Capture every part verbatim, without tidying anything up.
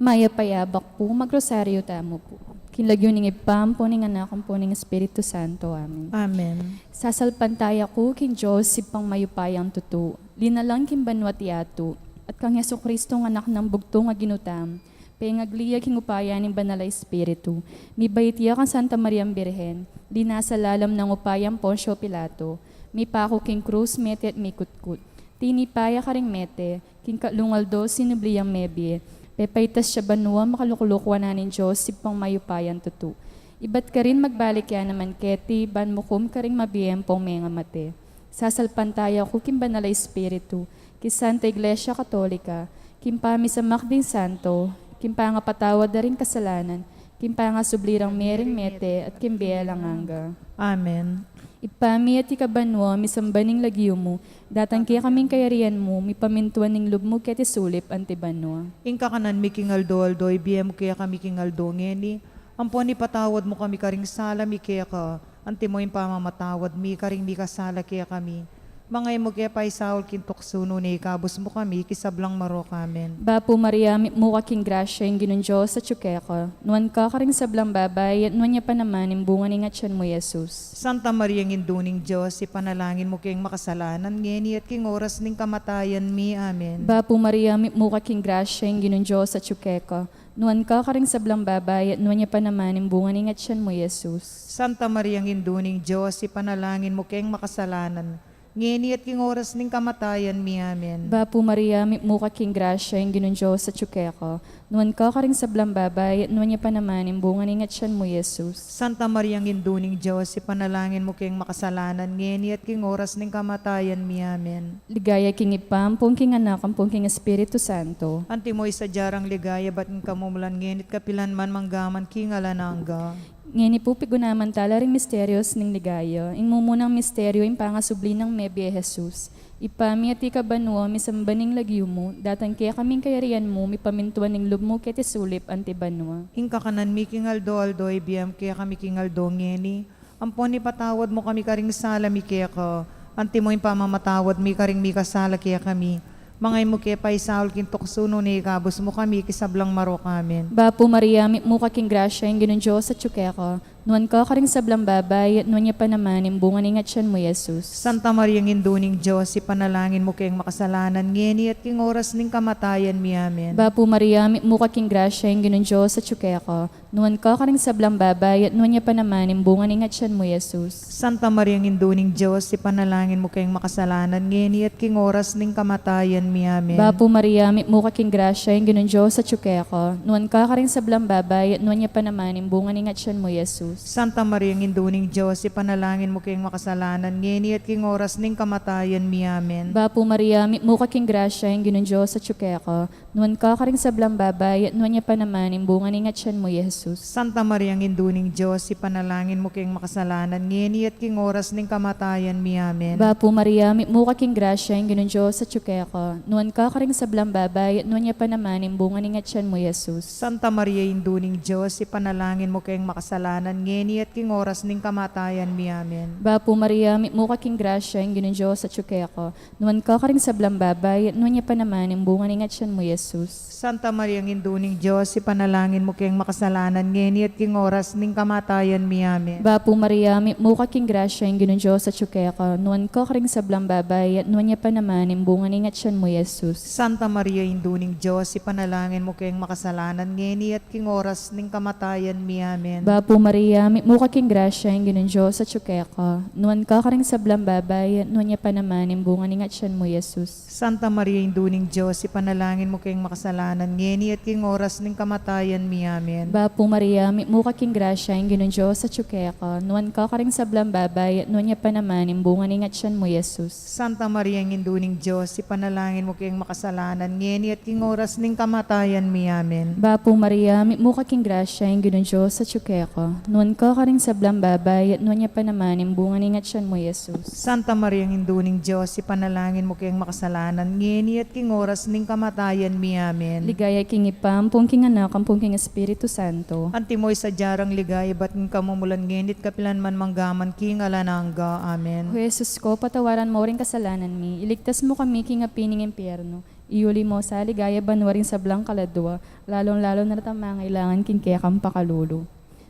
Mayap a abak pu, magrosaryo tamu pu. King lagyu ning Ibpa, ampo ning Anak, ampo ning Espiritu Santo. Amen. Amen. Sasalpantaya ku king Dios, Ibpang mayupayang tutu, linalang king banua't yatu, at kang Jesucristo, anak nang bugtung a Ginu tamu, pengagli ya king upaya ning Banal a Espiritu, mibait ya kang Santa Mariang Birhen, linasa lalam ning upayang Poncio Pilato, mipaku king krus, mete at mikutkut. Tinipa ya karing mete, king katlung aldo sinubli yang mebie, pepaitas ya banua, makalukluk wanan ning Dios, Ibpang mayupayang tutu. Ibat karin magbalik ya naman keti, ban mukum karing mabie ampong mengamate. Sasalpantaya ku king Banal a Espiritu, king Santa Iglesia Katolika, king pamisamak ding santo, king pangapatawad da ring kasalanan, king pangasubli rang mie ring mete, at king bie alang angga. Amen. Ibpa mi, atiu ka banua, misamban ing lagyu mu, datang kekami ing kayarian mu, mipamintuan ing lub mu keti sulip anti banua. Ing kakanan mi king aldo-aldo ibie mu kekami king aldo ngeni, ampon ipatawad mu kami karing sala mi keka, antimo ing pamamatawad mi karing mikasala kekami. Manga e mu ke paisaul king tuksu, nune ikabus mu kami king sablang marok. Amen. Bapu Maria, mitmu ka king grasya, ing Ginung Dios atiu keka. Nuan ka karing sablang babai, at nuan ya pa naman ing bunga ning atian mu, Jesus. Santa Maria, Indu ning Dios, ipanalangin mu keng makasalanan, ngeni at king oras ning kamatayan mi. Amen. Bapu Maria, mitmu ka king grasya, ing Ginung Dios atiu keka. Nuan ka karing sablang babai, at nuan ya pa naman ing bunga ning atian mu, Jesus. Santa Maria, Indu ning Dios, ipanalangin mu keng makasalanan, ngeni at king oras ning kamatayan mi. Amen. Bapu Maria, mitmu ka king grasya, ing Ginung Dios atiu keka. Nuan ka karing sablang babai, at nuan ya pa naman ing bunga ning atian mu, Jesus. Santa Maria, Indu ning Dios, ipanalangin mu keng makasalanan, ngeni at king oras ning kamatayan mi. Amen. Ligaya king Ibpa, ampon king Anak, ampon king Espiritu Santo. Antimo ing sadya rang ligaya, ibat king kamumulan, ngeni at kapilan man, manggaman king alang angga. Ngeni pu, pigunaman tala ring misterios ning ligaya. Ing mumunang misterio, ing pangasubli nang mebie Jesus. Ibpa mi, atiu ka banua, misamban ing lagyu mu, datang kekami ing kayarian mu, mipamintuan ing lub mu keti sulip anti banua. Ing kakanan mi king aldo-aldo ibie mu kekami king aldo ngeni, ampon ipatawad mu kami karing sala mi keka, antimo ing pamamatawad mi karing mikasala kekami. Manga e mu ke paisaul king tuksu, nune ikabus mu kami king sablang marok. Amen. Bapu Maria, mitmu ka king grasya, ing Ginung Dios atiu keka. Nuan ka karing sablang babai, at nuan ya pa naman ing bunga ning atian mu, Jesus. Santa Maria, Indu ning Dios, ipanalangin mu keng makasalanan, ngeni at king oras ning kamatayan mi. Amen. Bapu Maria, mitmu ka king grasya, ing Ginung Dios atiu keka. Nuan ka karing sablang babai, at nuan ya pa naman ing bunga ning atian mu, Jesus. Santa Maria, Indu ning Dios, ipanalangin mu keng makasalanan, ngeni at king oras ning kamatayan mi. Amen. Bapu Maria, mitmu ka king grasya, ing Ginung Dios atiu keka. Nuan ka karing sablang babai, at nuan ya pa naman ing bunga ning atian mu, Jesus. Santa Maria, Indu ning Dios, ipanalangin mu keng makasalanan, ngeni at king oras ning kamatayan mi. Amen. Bapu Maria, mitmu ka king grasya, ing Ginung Dios atiu keka. Nuan ka karing sablang babai, at nuan ya pa naman ing bunga ning atian mu, Jesus. Santa Maria, Indu ning Dios, ipanalangin mu keng makasalanan, ngeni at king oras ning kamatayan mi. Amen. Bapu Maria, mitmu ka king grasya, ing Ginung Dios atiu keka. Nuan ka karing sablang babai, at nuan ya pa naman ing bunga ning atian mu, Jesus. Santa Maria, Indu ning Dios, ipanalangin mu keng makasalanan, ngeni at king oras ning kamatayan mi. Amen. Bapu Maria, mitmu ka king grasya, ing Ginung Dios atiu keka. Nuan ka karing sablang babai, at nuan ya pa naman ing bunga ning atian mu, Jesus. Santa Maria, Indu ning Dios, ipanalangin mu keng makasalanan, ngeni at king oras ning kamatayan mi. Amen. Bapu Maria, mitmu ka king grasya, ing Ginung Dios atiu keka. Nuan ka karing sablang babai, at nuan ya pa naman ing bunga ning atian mu, Jesus. Santa Maria, Indu ning Dios, ipanalangin mu keng makasalanan, ngeni at king oras ning kamatayan mi. Amen. Bapu Maria, mitmu ka king grasya, ing Ginung Dios atiu keka. Nuan ka karing sablang babai, at nuan ya pa naman ing bunga ning atian mu, Jesus. Santa Maria, Indu ning Dios, ipanalangin mu keng makasalanan, ngeni at king oras ning kamatayan mi. Amen. Bapu Maria, mitmu ka king grasya, ing Ginung Dios atiu keka. Nuan ka karing sablang babai, at nuan ya pa naman ing bunga ning atian mu, Jesus. Santa Maria, Indu ning Dios, ipanalangin mu keng makasalanan, ngeni at king oras ning kamatayan mi. Amen. Bapu Maria, mitmu ka king grasya, ing Ginung Dios atiu keka. Nuan ka karing sablang babai, at nuan ya pa naman ing bunga ning atian mu, Jesus. Santa Maria, Indu ning Dios, ipanalangin mu keng makasalanan, ngeni at king oras ning kamatayan mi. Amen. Ligaya king Ibpa, ampon king Anak, ampon king Espiritu Santo. Antimo ing sadya rang ligaya, ibat king kamumulan, ngeni at kapilan man, manggaman king alang angga. Amen. O Jesus ko, patawaran mu ring kasalanan mi, iligtas mu kami king api ning impyerno, Iuli mo sa ligaya banua ring sablang kaladua, lalong-lalo na retang mangailangan king kekang pakalulu.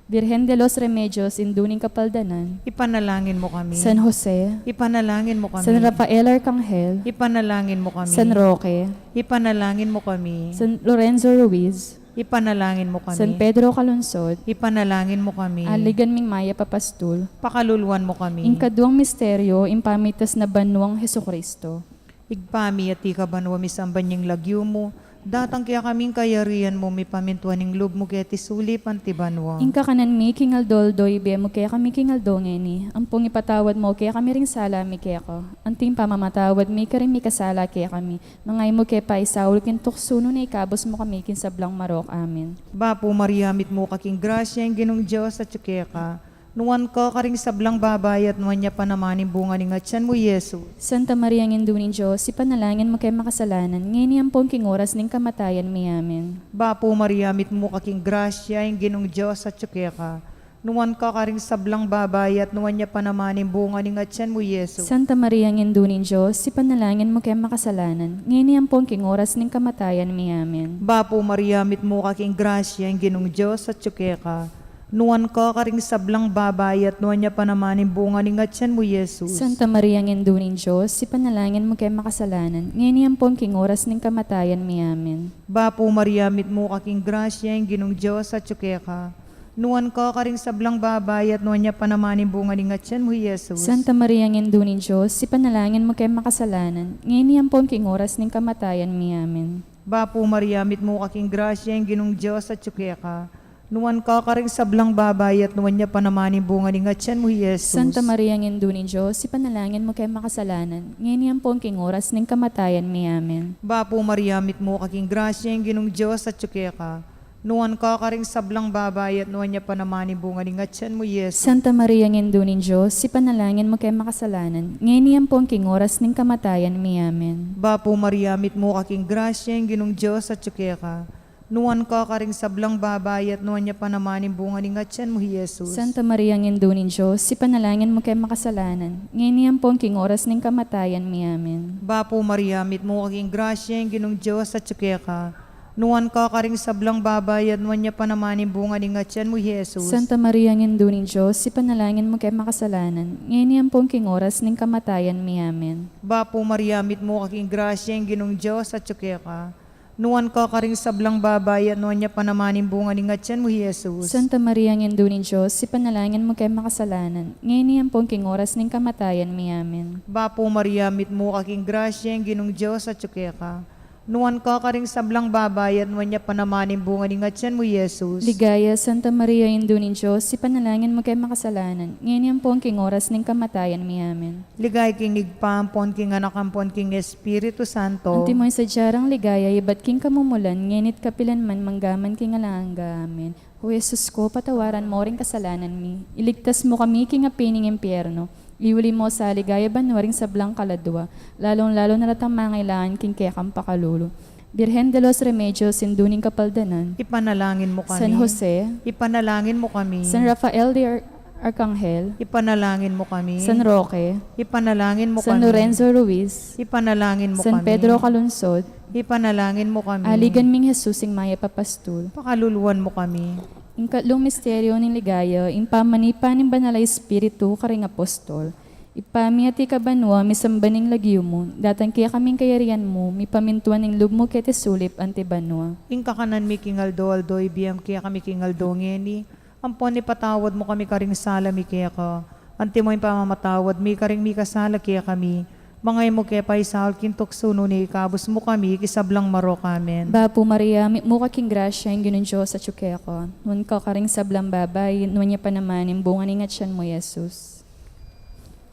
Virgen de los Remedios, Indu ning Kapaldanan. Ipanalangin mo kami. San Jose. Ipanalangin mo kami. San Rafael Arcangel. Ipanalangin mo kami. San Roque. Ipanalangin mo kami. San Lorenzo Ruiz. Ipanalangin mo kami. San Pedro Calungsod. Ipanalangin mo kami. Aligan ming mayap a pastul. Pakaluluan mo kami. Ing kaduang misteryo, ing pamitas na banuang Jesucristo. Ibpa mi, atiu ka banua, misamban ya ing lagyu mu, datang kekami ing kayarian mu, mipamintuan ing lub mu keti sulip anti banua. Ing kakanan mi king aldo-aldo ibie mu kekami king aldo ngeni, ampong ipatawad mu kekami ring sala mi keka, anti ing pamamatawad mi karing mikasala kekami, manga e mu ke paisaul king tuksu nune ikabus mu kami king sablang marok. Amen. Bapu Maria, mitmu ka king grasya, ing Ginung Dios atyu keka. Nuan ka karing sablang babai at nuan ya pa naman ing bunga ning atyan mu, Jesus. Santa Maria, Indu ning Dios, ipanalangin mu keng makasalanan, ngeni ampon king oras ning kamatayan mi. Amen. Bapu Maria, mitmu ka king grasya, ing Ginung Dios atyu keka. Nuan ka karing sablang babai at nuan ya pa naman ing bunga ning atyan mu, Jesus. Santa Maria, Indu ning Dios, ipanalangin mu keng makasalanan, ngeni ampon king oras ning kamatayan mi. Amen. Bapu Maria, mitmu ka king grasya, ing Ginung Dios atyu keka. Nuan ka karing sablang babai at nuan ya pa naman ing bunga ning atyan mu, Jesus. Santa Maria, Indu ning Dios, ipanalangin mu keng makasalanan, ngeni ampon king oras ning kamatayan mi. Amen. Bapu Maria, mitmu ka king grasya, ing Ginung Dios atyu keka. Nuan ka karing sablang babai at nuan ya pa naman ing bunga ning atyan mu, Jesus. Santa Maria, Indu ning Dios, ipanalangin mu keng makasalanan, ngeni ampon king oras ning kamatayan mi. Amen. Bapu Maria, mitmu ka king grasya, ing Ginung Dios atyu keka. Nuan ka karing sablang babai at nuan ya pa naman ing bunga ning atyan mu, Jesus. Santa Maria, Indu ning Dios, ipanalangin mu keng makasalanan, ngeni ampon king oras ning kamatayan mi. Amen. Bapu Maria, mitmu ka king grasya, ing Ginung Dios atyu keka. Nuan ka karing sablang babai at nuan ya pa naman ing bunga ning atyan mu, Jesus. Santa Maria, Indu ning Dios, ipanalangin mu keng makasalanan, ngeni ampon king oras ning kamatayan mi. Amen. Bapu Maria, mitmu ka king grasya, ing Ginung Dios atyu keka. Nuan ka karing sablang babai at nuan ya pa naman ing bunga ning atyan mu, Jesus. Santa Maria, Indu ning Dios, ipanalangin mu keng makasalanan, ngeni ampon king oras ning kamatayan mi. Amen. Bapu Maria, mitmu ka king grasya, ing Ginung Dios atyu keka. Nuan ka karing sablang babai at nuan ya pa naman ing bunga ning atyan mu, Jesus. Santa Maria, Indu ning Dios, ipanalangin mu keng makasalanan, ngeni ampon king oras ning kamatayan mi. Amen. Bapu Maria, mitmu ka king grasya, ing Ginung Dios atyu keka. Nuan ka karing sablang babai at nuan ya pa naman ing bunga ning atyan mu, Jesus. Santa Maria, Indu ning Dios, ipanalangin mu keng makasalanan, ngeni ampon king oras ning kamatayan mi. Amen. Bapu Maria, mitmu ka king grasya, ing Ginung Dios atyu keka. Nuan ka karing sablang babai at nuan ya pa naman ing bunga ning atyan mu, Jesus. Ligaya, Santa Maria, Indu ning Dios, ipanalangin mu keng makasalanan, ngeni ampon king oras ning kamatayan mi. Amen. Ligaya king Ibpa, ampon king Anak, ampon king Espiritu Santo. Antimo ing sadya rang ligaya ibat king kamumulan, ngeni't kapilan man, manggaman king alang angga. Amen. O Jesus ko, patawaran mo ring kasalanan mi, iligtas mo kami king api ning impyerno, iuli mo sa ligaya banua ring sablang kaladua, lalong-lalo na retang mangailangan king kekang pakalulu. Virgen de los Remedios, Indu ning Kapaldanan. Ipanalangin mo kami. San Jose. Ipanalangin mo kami. San Rafael de Ar-, Arcangel. Ipanalangin mo kami. San Roque. Ipanalangin mo kami. San Lorenzo Ruiz. Ipanalangin mo kami. San Pedro Calungsod. Ipanalangin mo kami. Aligan ming Jesus ing mayap a pastul. Pakaluluan mo kami. Ing katlung misteryo ning ligaya, ing pamanipa ning Banal a Espiritu karing apostol. Ibpa mi, atiu ka banua, misamban ing lagyu mu, datang kekami ing kayarian mu, mipamintuan ing lub mu keti sulip anti banua. Ing kakanan mi king aldo-aldo ibie mu kekami king aldo ngeni, ampon ipatawad mu kami karing sala mi keka, anti mo ing pamamatawad mi karing mikasala kekami, manga e mu ke paisaul king tuksu nune ikabus mu kami king sablang marok. Amen. Bapu Maria, mitmu ka king grasya, ing Ginung Dios atyu keka. Nuan ka karing sablang babai, nuan ya pa naman ing bunga ning atyan mu, Jesus.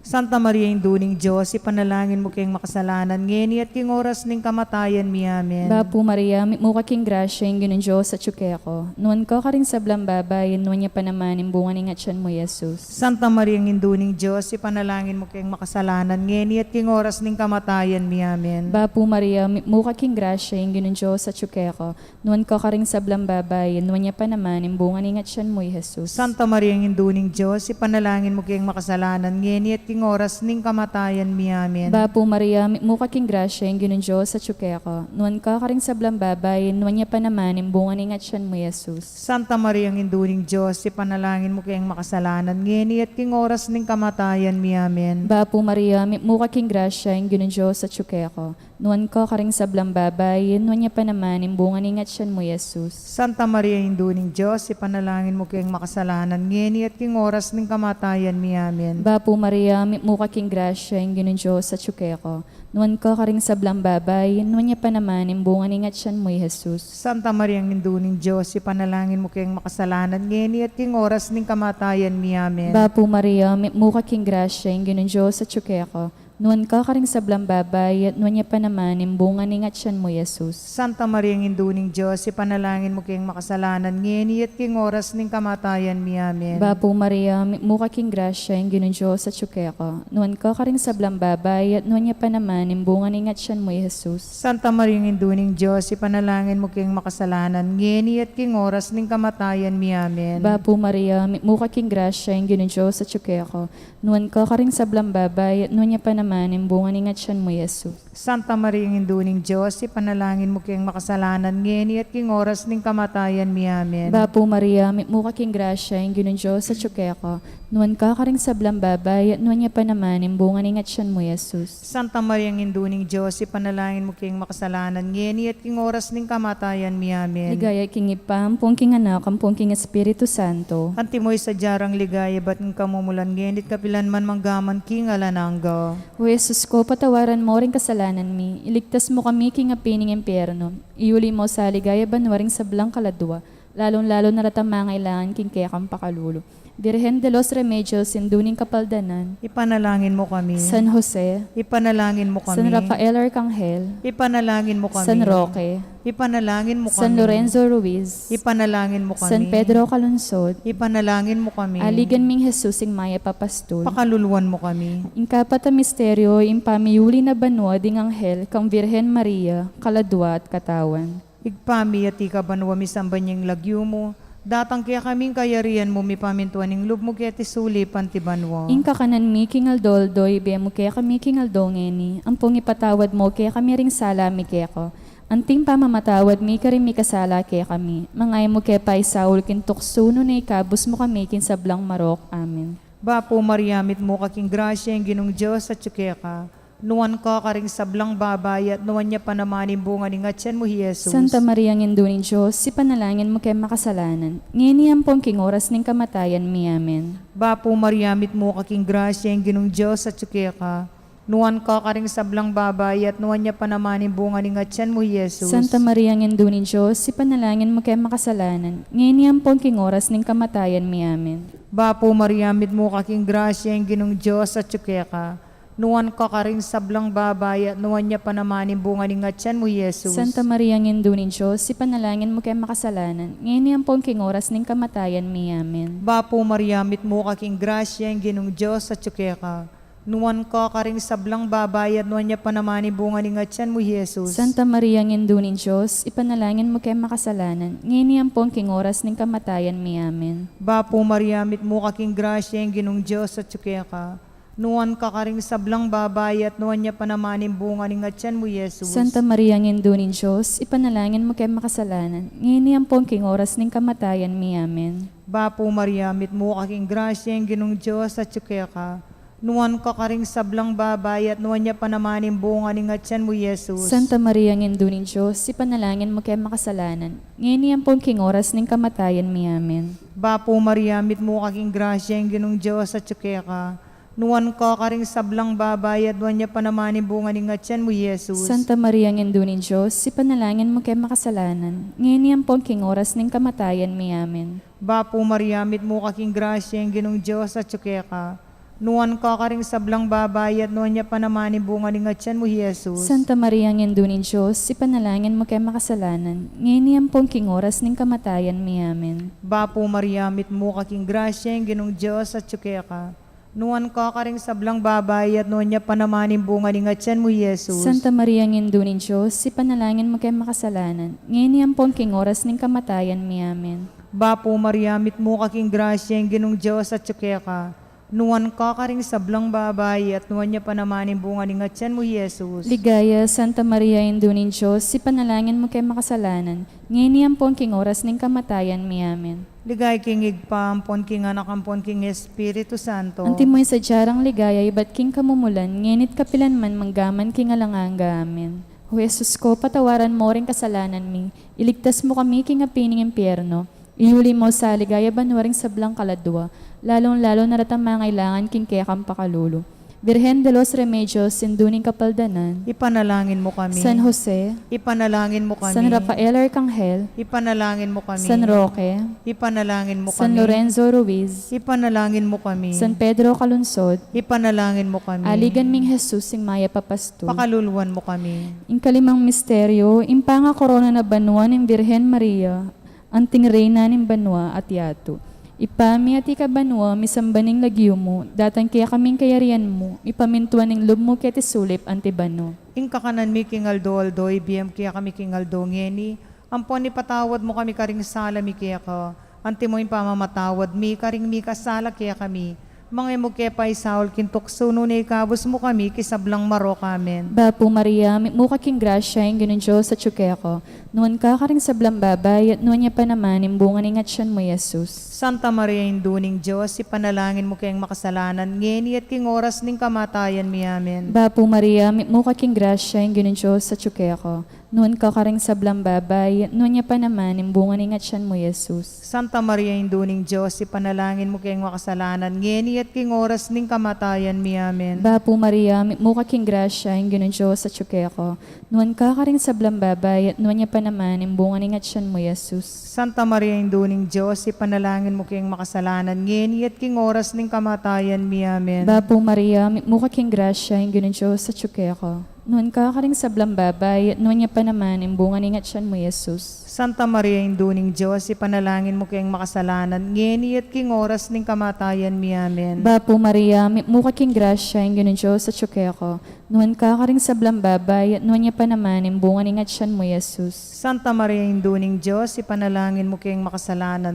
Santa Maria, Indu ning Dios, ipanalangin mu keng makasalanan, ngeni at king oras ning kamatayan mi. Amen. Bapu Maria, mitmu ka king grasya, ing Ginung Dios atyu keka. Nuan ka karing sablang babai, nuan ya pa naman ing bunga ning atyan mu, Jesus. Santa Maria, Indu ning Dios, ipanalangin mu keng makasalanan, ngeni at king oras ning kamatayan mi. Amen. Bapu Maria, mitmu ka king grasya, ing Ginung Dios atyu keka. Nuan ka karing sablang babai, nuan ya pa naman ing bunga ning atyan mu, Jesus. Santa Maria, Indu ning Dios, ipanalangin mu keng makasalanan, ngeni at king oras ning kamatayan mi. Amen. Bapu Maria, mitmu ka king grasya, ing Ginung Dios atyu keka. Nuan ka karing sablang babai, nuan ya pa naman ing bunga ning atyan mu, Jesus. Santa Maria, Indu ning Dios, ipanalangin mu keng makasalanan, ngeni at king oras ning kamatayan mi. Amen. Bapu Maria, mitmu ka king grasya, ing Ginung Dios atyu keka. Nuan ka karing sablang babai, nuan ya pa naman ing bunga ning atyan mu, Jesus. Santa Maria, Indu ning Dios, ipanalangin mu keng makasalanan, ngeni at king oras ning kamatayan mi. Amen. Bapu Maria, mitmu ka king grasya, ing Ginung Dios atyu keka. Nuan ka karing sablang babai, nuan ya pa naman ing bunga ning atyan mu, Jesus. Santa Maria, Indu ning Dios, ipanalangin mu keng makasalanan, ngeni at king oras ning kamatayan mi. Amen. Bapu Maria, mitmu ka king grasya, ing Ginung Dios atyu keka. Nuan ka karing sablang babai, at nuan ya pa naman ing bunga ning atyan mu, Jesus. Santa Maria, Indu ning Dios, ipanalangin mu keng makasalanan, ngeni at king oras ning kamatayan mi. Amen. Bapu Maria, mitmu ka king grasya, ing Ginung Dios atyu keka. Nuan ka karing sablang babai, at nuan ya pa naman ing bunga ning atyan mu, Jesus. Santa Maria, Indu ning Dios, ipanalangin mu keng makasalanan, ngeni at king oras ning kamatayan mi. Amen. Bapu Maria, mitmu ka king grasya, ing Ginung Dios atyu keka. Nuan ka karing sablang babai, at nuan ya pa naman ing bunga ning atyan mu, Jesus. Santa Maria, Indu ning Dios, ipanalangin mu keng makasalanan, ngeni at king oras ning kamatayan mi. Amen. Bapu Maria, mitmu ka king grasya, ing Ginung Dios atyu keka. Nuan ka karing sablang babai, at nuan ya pa naman ing bunga ning atyan mu, Jesus. Santa Maria, Indu ning Dios, ipanalangin mu keng makasalanan, ngeni at king oras ning kamatayan mi. Amen. Ligaya king Ibpa, ampon king Anak, ampon king Espiritu Santo. Antimo ing sadya rang ligaya, ibat ning kamumulan, ngeni at kapilan man, mangga man king alang angga. O Jesus ko, patawaran mo ring kasalanan mi, iligtas mo kami king api ning impyerno, iyuli mo sa ligaya banua ring sablang kaladua, lalung-lalu na retang mangailangan king kekang pakalulu. Virgen de los Remedios, Indu ning Kapaldanan. Ipanalangin mo kami. San Jose. Ipanalangin mo kami. San Rafael Arcangel. Ipanalangin mo kami. San Roque. Ipanalangin mo kami. San Lorenzo Ruiz. Ipanalangin mo kami. San Pedro Calungsod. Ipanalangin mo kami. Aligan ming Jesus, ing mayap a pastul. Pakaluluan mo kami. Ing kapat a misteryo, ing pamiyuli na banua ding anghel kang Virgen Maria, kaladua at katawan. Ibpa mi, atiu ka banua, misamban ya ing lagyu mu, datang kekami ing kayarian mu, mipamintuan ing lub mu keti sulip anti banua. Ing kakanan mi king aldo-aldo, ibie mu kekami king aldo ngeni, ampon ipatawad mu kekami ring sala mi keka, anti ing pamamatawad mi karing mikasala kekami. Manga e mu ke paisaul king tuksu, nune ikabus mu kami king sablang marok. Amen. Bapu Maria, mitmu ka king grasya, ing Ginung Dios atyu keka. Nuan ka karing sablang babai, at nuan ya pa naman ing bunga ning atyan mu, Jesus. Santa Maria, Indu ning Dios, ipanalangin mu keng makasalanan, ngeni ampon king oras ning kamatayan mi. Amen. Bapu Maria, mitmu ka king grasya, ing Ginung Dios atyu keka. Nuan ka karing sablang babai, at nuan ya pa naman ing bunga ning atyan mu, Jesus. Santa Maria, Indu ning Dios, ipanalangin mu keng makasalanan, ngeni ampon king oras ning kamatayan mi. Amen. Bapu Maria, mitmu ka king grasya, ing Ginung Dios atyu keka. Nuan ka karing sablang babai, at nuan ya pa naman ing bunga ning atyan mu, Jesus. Santa Maria, Indu ning Dios, ipanalangin mu keng makasalanan, ngeni ampon king oras ning kamatayan mi. Amen. Bapu Maria, mitmu ka king grasya, ing Ginung Dios atyu keka. Nuan ka karing sablang babai, at nuan ya pa naman ing bunga ning atyan mu, Jesus. Santa Maria, Indu ning Dios, ipanalangin mu keng makasalanan, ngeni ampon king oras ning kamatayan mi. Amen. Bapu Maria, mitmu ka king grasya, ing Ginung Dios atyu keka. Nuan ka karing sablang babai, at nuan ya pa naman ing bunga ning atyan mu, Jesus. Santa Maria, Indu ning Dios, ipanalangin mu keng makasalanan, ngeni ampon king oras ning kamatayan mi. Amen. Bapu Maria, mitmu ka king grasya, ing Ginung Dios atyu keka. Nuan ka karing sablang babai, at nuan ya pa naman ing bunga ning atyan mu, Jesus. Santa Maria, Indu ning Dios, ipanalangin mu keng makasalanan, ngeni ampon king oras ning kamatayan mi. Amen. Bapu Maria, mitmu ka king grasya, ing Ginung Dios atyu keka. Nuan ka karing sablang babai, at nuan ya pa naman ing bunga ning atyan mu, Jesus. Santa Maria, Indu ning Dios, ipanalangin mu keng makasalanan, ngeni ampon king oras ning kamatayan mi. Amen. Bapu Maria, mitmu ka king grasya, ing Ginung Dios atyu keka. Nuan ka karing sablang babai, at nuan ya pa naman ing bunga ning atyan mu, Jesus. Santa Maria, Indu ning Dios, ipanalangin mu keng makasalanan, ngeni ampon king oras ning kamatayan mi. Amen. Bapu Maria, mitmu ka king grasya, ing Ginung Dios atyu keka. Nuan ka karing sablang babai, at nuan ya pa naman ing bunga ning atyan mu, Jesus. Santa Maria, Indu ning Dios, ipanalangin mu keng makasalanan, ngeni ampon king oras ning kamatayan mi. Amen. Bapu Maria, mitmu ka king grasya, ing Ginung Dios atyu keka. Nuan ka karing sablang babai, at nuan ya pa naman ing bunga ning atian mu, Jesus. Ligaya, Santa Maria, Indu ning Dios, ipanalangin mu keng makasalanan, ngeni ampon king oras ning kamatayan mi. Amen. Ligaya king Ibpa, ampon king Anak, ampon king Espiritu Santo. Antimo ing sadya rang ligaya ibat king kamumulan, ngeni't kapilan man, manggaman king alang angga. Amen. O Jesus ko, patawaran mo ring kasalanan mi, iligtas mo kami king api ning impyerno, iyuli mo sa ligaya banua ring sablang kaladua, lalung-lalu na retang mangailangan king kekang pakalulu. Virgen de los Remedios, Indu ning Kapaldanan. Ipanalangin mo kami. San Jose. Ipanalangin mo kami. San Rafael Arcangel. Ipanalangin mo kami. San Roque. Ipanalangin mo kami. San Lorenzo Ruiz. Ipanalangin mo kami. San Pedro Calungsod. Ipanalangin mo kami. Aligan ming Jesus, ing mayap a pastul. Pakaluluan mo kami. Ing kalimang misteryo, ing pangakorona na banua ning Virgen Maria, anting Reyna ning banua at yatu. Ibpa mi, atiu ka banua, misamban ing lagyu mu, datang kekami ing kayarian mu, mipamintuan ing lub mu keti sulip anti banua. Ing kakanan mi king aldo-aldo, ibie mu kekami king aldo ngeni, ampon ipatawad mu kami karing sala mi keka, antimo ing pamamatawad mi karing mikasala kekami. Manga e mu ke paisaul king tuksu, nune ikabus mu kami king sablang marok. Amen. Bapu Maria, mitmu ka king grasya, ing Ginung Dios atyu keka. Nuan ka karing sablang babai, at nuan ya pa naman ing bunga ning atian mu, Jesus. Santa Maria, Indu ning Dios, ipanalangin mu keng makasalanan, ngeni at king oras ning kamatayan mi. Amen. Bapu Maria, mitmu ka king grasya, ing Ginung Dios atyu keka. Nuan ka karing sablang babai, at nuan ya pa naman ing bunga ning atian mu, Jesus. Santa Maria, Indu ning Dios, ipanalangin mu keng makasalanan, ngeni at king oras ning kamatayan mi. Amen. Bapu Maria, mitmu ka king grasya, ing Ginung Dios atyu keka. Nuan ka karing sablang babai, at nuan ya pa naman ing bunga ning atian mu, Jesus. Santa Maria, Indu ning Dios, ipanalangin mu keng makasalanan, ngeni at king oras ning kamatayan mi. Amen. Bapu Maria, mitmu ka king grasya, ing Ginung Dios atyu keka. Nuan ka karing sablang babai, at nuan ya pa naman ing bunga ning atian mu, Jesus. Santa Maria, Indu ning Dios, ipanalangin mu keng makasalanan, ngeni at king oras ning kamatayan mi. Amen. Bapu Maria, mitmu ka king grasya, ing Ginung Dios atyu keka. Nuan ka karing sablang babai, at nuan ya pa naman ing bunga ning atian mu, Jesus. Santa Maria, Indu ning Dios, ipanalangin mu keng makasalanan,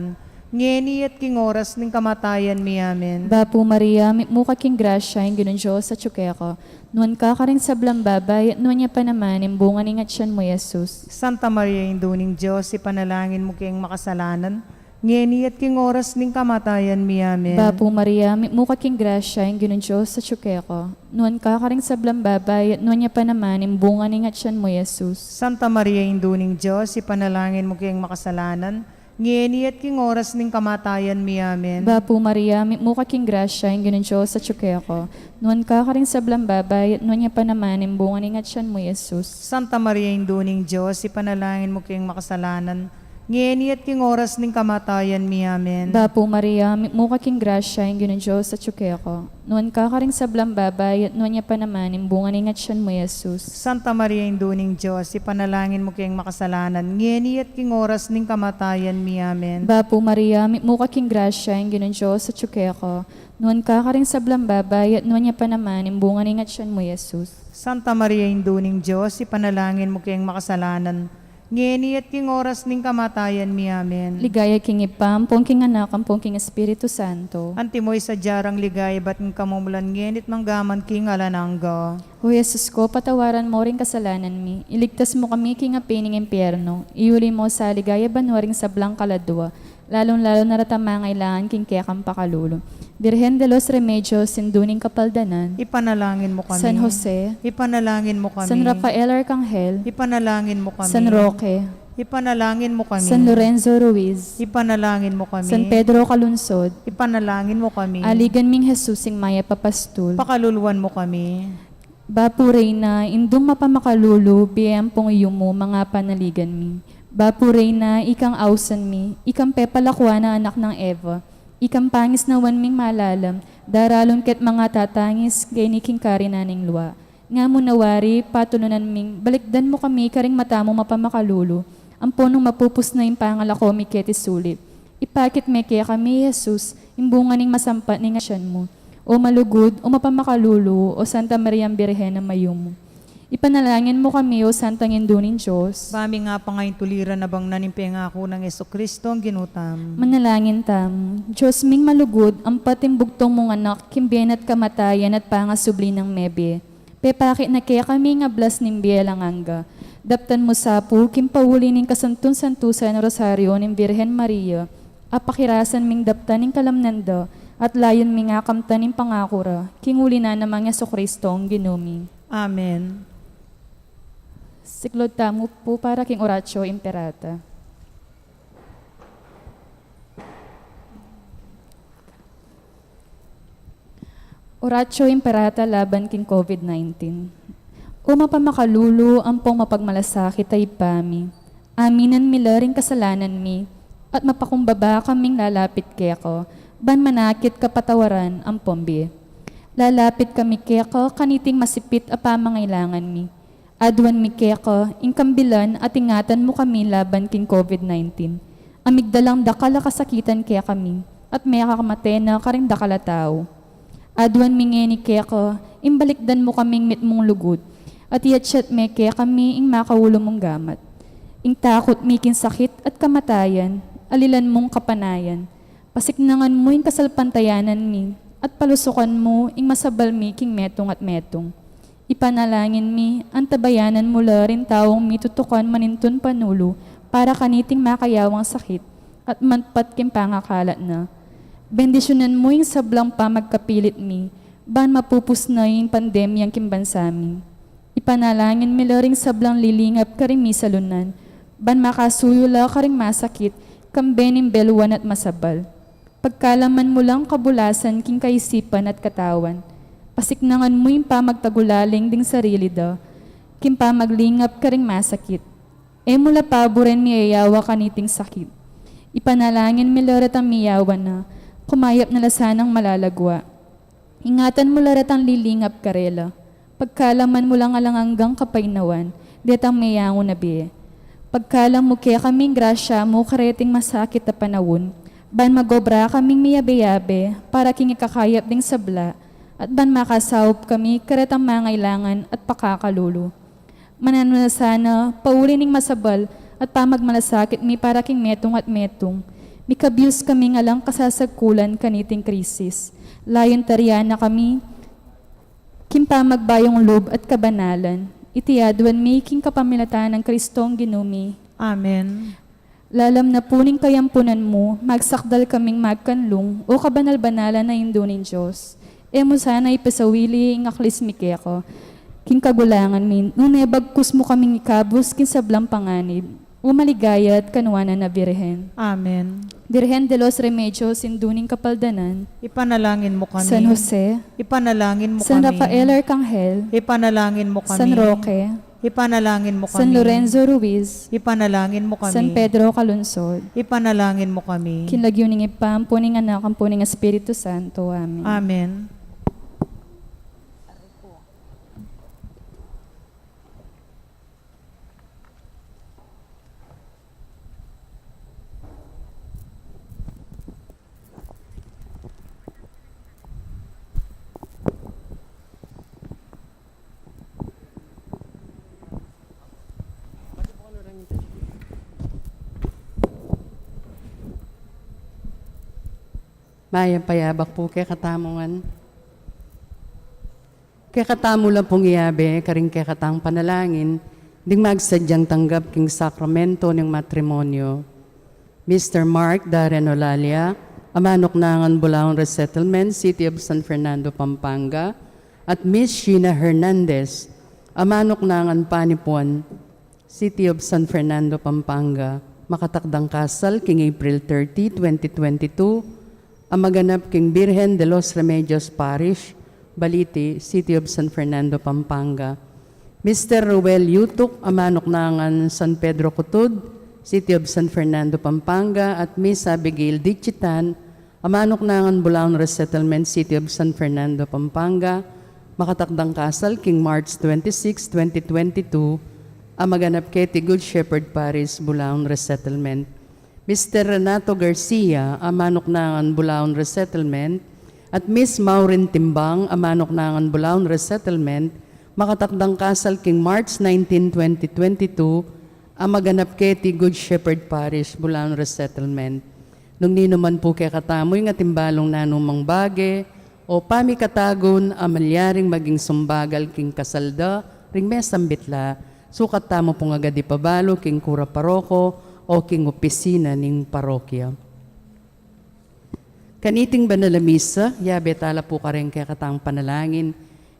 ngeni at king oras ning kamatayan mi. Amen. Bapu Maria, mitmu ka king grasya, ing Ginung Dios atyu keka. Nuan ka karing sablang babai, at nuan ya pa naman ing bunga ning atian mu, Jesus. Santa Maria, Indu ning Dios, ipanalangin mu keng makasalanan, ngeni at king oras ning kamatayan mi. Amen. Bapu Maria, mitmu ka king grasya, ing Ginung Dios atyu keka. Nuan ka karing sablang babai, at nuan ya pa naman ing bunga ning atian mu, Jesus. Santa Maria, Indu ning Dios, ipanalangin mu keng makasalanan, ngeni at king oras ning kamatayan mi. Amen. Bapu Maria, mitmu ka king grasya, ing Ginung Dios atyu keka. Nuan ka karing sablang babai, at nuan ya pa naman ing bunga ning atian mu, Jesus. Santa Maria, Indu ning Dios, ipanalangin mu keng makasalanan, ngeni at king oras ning kamatayan mi. Amen. Bapu Maria, mitmu ka king grasya, ing Ginung Dios atyu keka. Nuan ka karing sablang babai, at nuan ya pa naman ing bunga ning atian mu, Jesus. Santa Maria, Indu ning Dios, ipanalangin mu keng makasalanan, ngeni at king oras ning kamatayan mi. Amen. Bapu Maria, mitmu ka king grasya, ing Ginung Dios atyu keka. Nuan ka karing sablang babai, at nuan ya pa naman ing bunga ning atian mu, Jesus. Santa Maria, Indu ning Dios, ipanalangin mu keng makasalanan, ngeni at king oras ning kamatayan mi. Amen. Ligaya king Ibpa, ampon king Anak, ampon king Espiritu Santo. Antimo ing sadya rang ligaya ibat king kamumulan, ngeni at manggaman king alang angga. O Jesus ko, patawaran mo ring kasalanan mi, iligtas mo kami king api ning impyerno, iyuli mo sa ligaya banua ring sablang kaladua, lalung-lalu na retang mangailangan king kekang pakalulu. Virgen de los Remedios, Indu ning Kapaldanan. Ipanalangin mo kami. San Jose. Ipanalangin mo kami. San Rafael Arcangel. Ipanalangin mo kami. San Roque. Ipanalangin mo kami. San Lorenzo Ruiz. Ipanalangin mo kami. San Pedro Calungsod. Ipanalangin mo kami. Aligan ming Jesus, ing mayap a pastul. Pakaluluan mo kami. Bapu Reyna, Indung mapamakalulu, bie ampong yumu, manga panaligan mi. Bapu Reyna, ikang ausan mi, ikang pepalakuan a anak nang Eva, ikang pangisnawan ming malalam, daralung ket manga tatangis keni king karinan ning lua. Nga mu na wari, patulunan ming balikdan mu kami karing mata mung mapamakalulu, ampon nung mapupus na ing pangalako mi keti sulip, ipakit me kekami, Jesus, ing bunga ning masampat ning atian mu. O malugud, o mapamakalulu, o Santa Mariang Birhen a mayumu. Ipanalangin mu kami, O Santang Indu ning Dios. Ba mi nga pangaintuliran abang na ning pengaku nang Jesucristo ang Ginu tamu. Manalangin tamu. Dios ming malugud, ampat ing bugtung mung Anak, king bie na at kamatayan at pangasubli nang mebie, pepakit na kekami ing ablas ning bie alang angga. Daptan mu sa pu, king pauli ning kasantu-santusan a Rosario ning Virgen Maria, apakirasan ming daptan ing kalamnan da, at layun ming akamtan ing pangaku ra, king uli na namang Jesucristo ang Ginu mi. Amen. Siklaud tamu pu para king Oratio Imperata. Oratio Imperata laban king COVID nineteen. O mapamakalulu ampong mapagmalasakit a Ibpa mi, aminan mi la ring kasalanan mi, at mapakumbaba kaming lalapit keka, ban manakit kapatawaran ampong bie. Lalapit kami keka kaniting masipit a pamangailangan mi. Aduan mi keka ing kambilan at ingatan mu kami laban king COVID nineteen. A migdalang dakal a kasakitan kekami, at mekakamate na karing dakal a tau. Aduan mi ngeni keka ing balikdan mu kaming mitmung lugud, at iatsat me kekami ing makaulu mung gamat. Ing takut mi king sakit at kamatayan, alilan mung kapanayan. Pasiknangan mu ing kasalpantayanan mi, at palusukan mu ing masabal mi king metung at metung. Ipanalangin mi, antabayanan mu la ring taung mitutukan manintun panulu para kaniting makayawang sakit, at manpat king pangakalat na. Bendisyunan mu ing sablang pamagkapilit mi, ban mapupus na ing pandemyang king bansa mi. Ipanalangin mi la ring sablang lilingap karing misalunan, ban makasuyu la karing masakit, kambe ning beluan at masabal. Pagkalaman mu lang kabulasan king kaisipan at katawan. Pasiknangan mu ing pamagtagulaling ding sarili da, king pamaglingap karing masakit. E mu la paburen miyayawa kaniting sakit. Ipanalangin mi la retang miyawa na, kumayap na la sanang malagwa. Ingatan mu la retang lilingap karela. Pagkaluban mu lang alang anggang kapainawan, detang meyangu na bie. Pagkaluban mu kekami ing grasya mu kareting masakit a panaun, ban mag-obra kaming miyabe-yabe para king ikakayap ding sabla, at ban makasaup kami karetang mangailangan at pakakalulu. Mananu na sana, pauli ning masabal at pamagmalasakit mi para king metung at metung. Mikabyus kaming alang kasasagkulan kaniting krisis. Layun tarian na kami king pamagbayung lub at kabanalan. Iti aduan mi king kapamilatan nang Kristong Ginu mi. Amen. Lalam na pu ning kayampunan mu, magsakdal kaming magkanlung, o kabanal-banalan a Indu ning Dios. E mu sana ipasawili ing aklis mi keka king kagulangan mi, nune bagkus mu kaming ikabus king sablang panganib, o maligaya at kanuanan a Birhen. Amen. Birhen de los Remedios, Indu ning Kapaldanan, ipanalangin mu kami. San Jose, ipanalangin mu kami. San Rafael Arcangel, ipanalangin mu kami. San Roque, ipanalangin mu kami. San Lorenzo Ruiz, ipanalangin mu kami. San Pedro Calungsod, ipanalangin mu kami. King lagyu ning Ibpa, ampo ning Anak, ampo ning Espiritu Santo. Amen. Amen. Mayap a yabak pu kekatamu ngan. Kekatamu la pung iyabe karing kekatang panalangin ding magsadyang tanggap king sakramento ning matrimonyo: Mister Mark Darren Olalia, a manuknangan Bulaon Resettlement, City of San Fernando, Pampanga, at Miss Sheena Hernandez, a manuknangan Panipuan, City of San Fernando, Pampanga. Makatakdang kasal king April thirty, twenty twenty-two, a maganap king Birhen de los Remedios Parish, Balite, City of San Fernando, Pampanga. Mister Ruel Yutuk, a manuknangan San Pedro Cutud, City of San Fernando, Pampanga, at Miss Abigail Dichitan, a manuknangan Bulaon Resettlement, City of San Fernando, Pampanga, makatakdang kasal king March twenty-six, twenty twenty-two, a maganap keti Good Shepherd Parish, Bulaon Resettlement. Mister Renato Garcia, a manuknangan Bulaon Resettlement, at Miss Maureen Timbang, a manuknangan Bulaon Resettlement, Makatakdang kasal king March nineteen, twenty twenty-two, a maganap keti Good Shepherd Parish, Bulaon Resettlement. Nung ninu man pu kekatamu ing ating balung nanumang bage o pamikatagun a malyaring maging sumbagal king kasal da ring mesambit la, sukat tamu pung agad ipabalu king kura paroko o king opisina ning parokya. Kaniting banal a misa, yabe tala pu kareng kekatang panalangin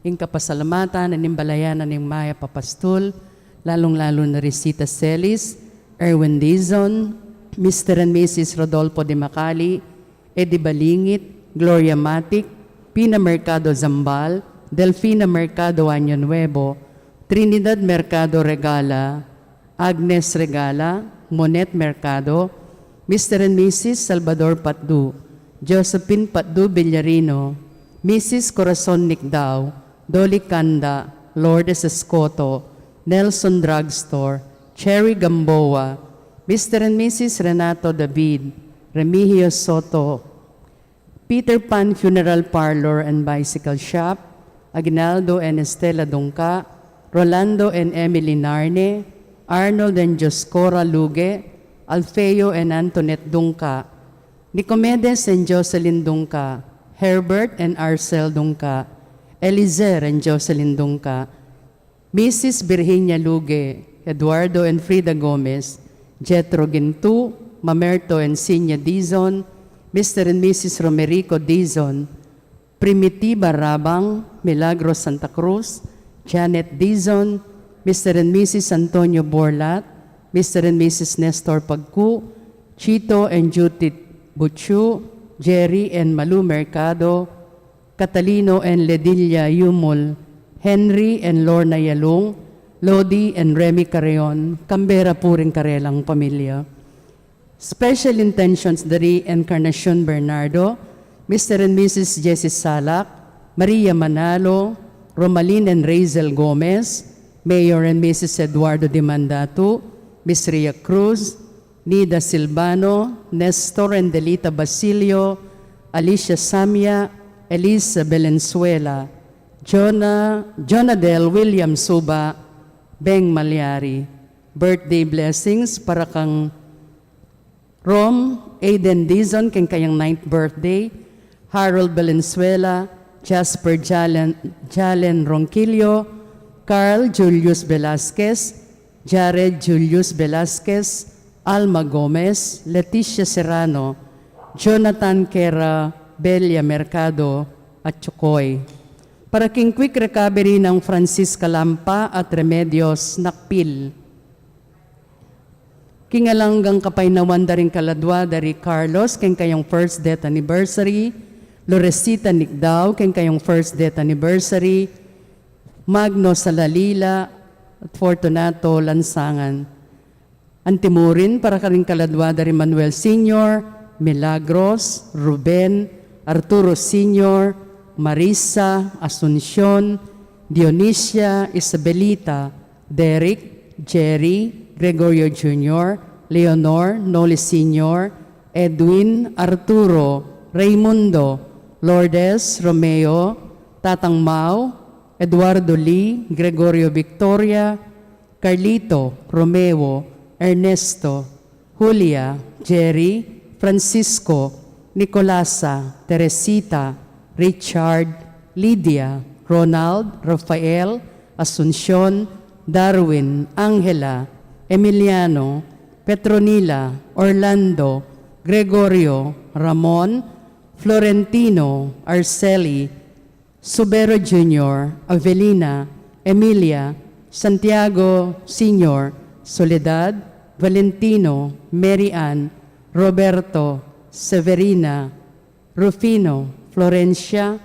ing kapasalamatan a nimbalayan na ning mayap a pastul, lalung-lalu na Risita Celis, Erwin Dizon, Mister and Missus Rodolfo de Macali, Eddie Balingit, Gloria Matic, Pina Mercado Zambal, Delfina Mercado Año Nuevo, Trinidad Mercado Regala, Agnes Regala, Monet Mercado, Mister and Missus Salvador Patdu, Josephine Patdu Villarino, Missus Corazon Nicdao, Dolly Canda, Lourdes Escoto, Nelson Drugstore, Cherry Gamboa, Mister and Missus Renato David, Remigio Soto, Peter Pan Funeral Parlor and Bicycle Shop, Aguinaldo and Estela Dungca, Rolando and Emily Narne, Arnold and Dioscora Luge, Alfeo and Antoinette Dungca, Nicomedes and Jocelyn Dungca, Herbert and Arcel Dungca, Elizer and Jocelyn Dungca, Missus Virginia Luge, Eduardo and Frida Gomez, Jethro Gintu, Mamerto and Sinya Dizon, Mister and Missus Romerico Dizon, Primitiva Rabang, Milagro Santa Cruz, Janet Dizon, Mister and Missus Antonio Borlat, Mister and Missus Nestor Pagcu, Chito and Judith Buchu, Jerry and Malu Mercado, Catalino and Ledilia Yumul, Henry and Lorna Yalung, Lodi and Remy Carreon, kambe ra pu ring karelang pamilya. Special intentions dari Encarnacion Bernardo, Mister and Missus Jessie Salak, Maria Manalo, Romalin and Razel Gomez, Mayor and Missus Eduardo Dimandatu, Miss Ria Cruz, Nida Silvano, Nestor and Delita Basilio, Alicia Samia, Elisa Belenzuela, Jonah, Jonadel William Suba, Beng Malyari. Birthday blessings para kang Rom Aiden Dizon, keng kayang ninth birthday, Harold Valenzuela, Jasper Jalen, Jalen Ronquillo, Carl Julius Velasquez, Jared Julius Velasquez, Alma Gomez, Leticia Serrano, Jonathan Kera, Belia Mercado, at Chukoy. Para king quick recovery nang Francisca Lampa at Remedios Nakpil. King alang anggang kapaynawan da ring kaladwa da ri Carlos, keng kayang first death anniversary, Loresita Nicdao, keng kayang first death anniversary, Magno Salalila, at Fortunato Lansangan. Antimurin para karing kaladwa da ri Manuel Senior, Milagros, Ruben, Arturo Senior, Marisa, Asuncion, Dionisia, Isabelita, Derek, Jerry, Gregorio Junior, Leonor, Noli Senior, Edwin, Arturo, Raymundo, Lourdes, Romeo, Tatang Mau, Eduardo Lee, Gregorio Victoria, Carlito, Romeo, Ernesto, Julia, Jerry, Francisco, Nicolasa, Teresita, Richard, Lydia, Ronald, Rafael, Asuncion, Darwin, Angela, Emiliano, Petronila, Orlando, Gregorio, Ramon, Florentino, Arceli, Subero Junior, Avelina, Emilia, Santiago Senior, Soledad, Valentino, Mary Ann, Roberto, Severina, Rufino, Florencia,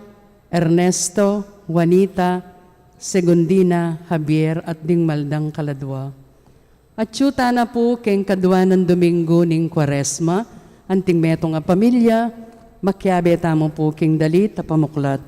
Ernesto, Juanita, Segundina, Javier, at ding maldang kaladwa. Atyu tana pu keng kadwa nang Domingo ning Kuaresma, anting metung a pamilya, makiabe tamu pu king dalit a pamuklat.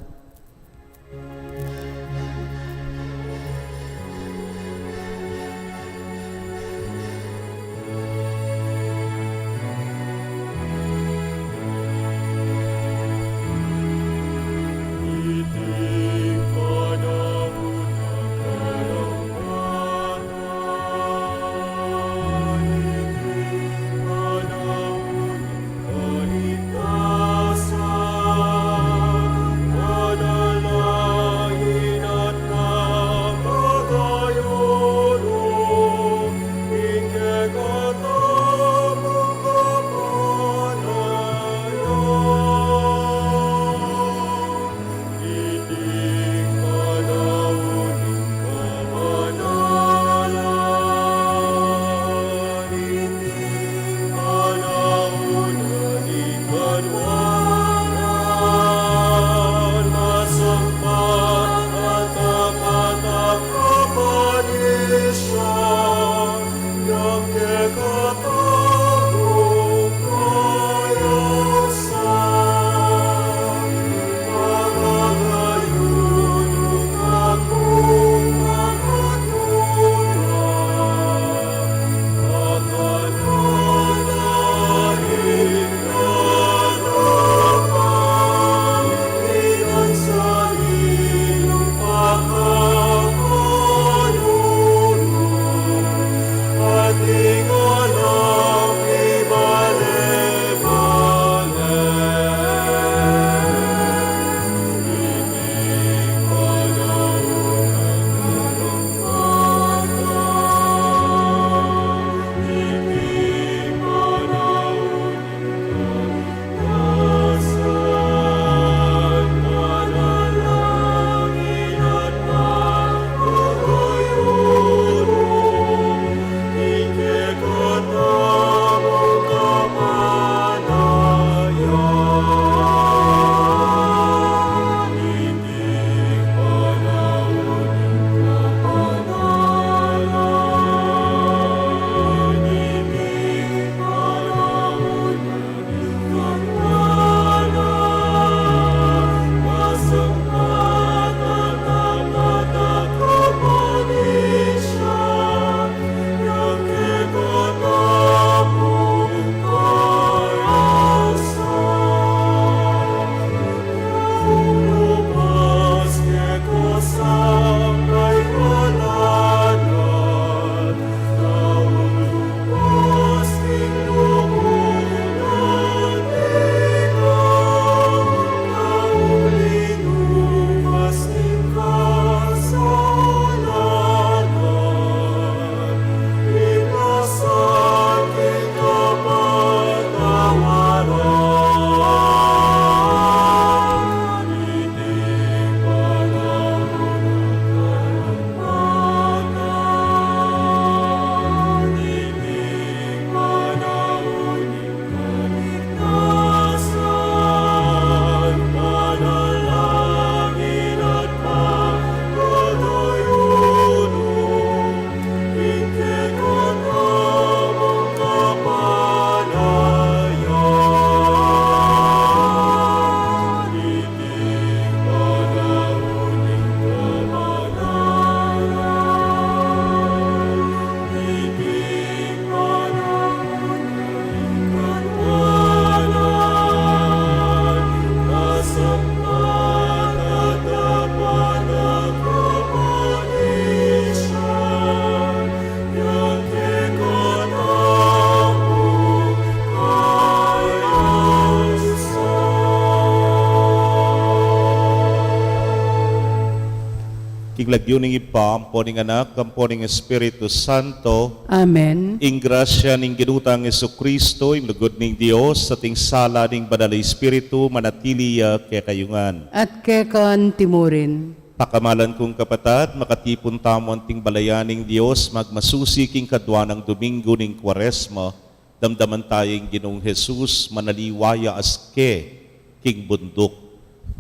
King lagyu ning Ibpa, ampo ning Anak, ampo ning Espiritu Santo. Amen. Ing grasya ning Ginu tang Jesucristo, ing lugud ning Dios, at ing sala ning Banal a Espiritu, manatili ya kekayu ngan. At keka naman murin. Pakamalan kung kapatad, makatipun tamu anting balayan ning Dios, magmasusi king kadua nang Domingo ning Kuaresma, damdaman taya ing Ginung Jesus, manaliwa ya aske king bunduk,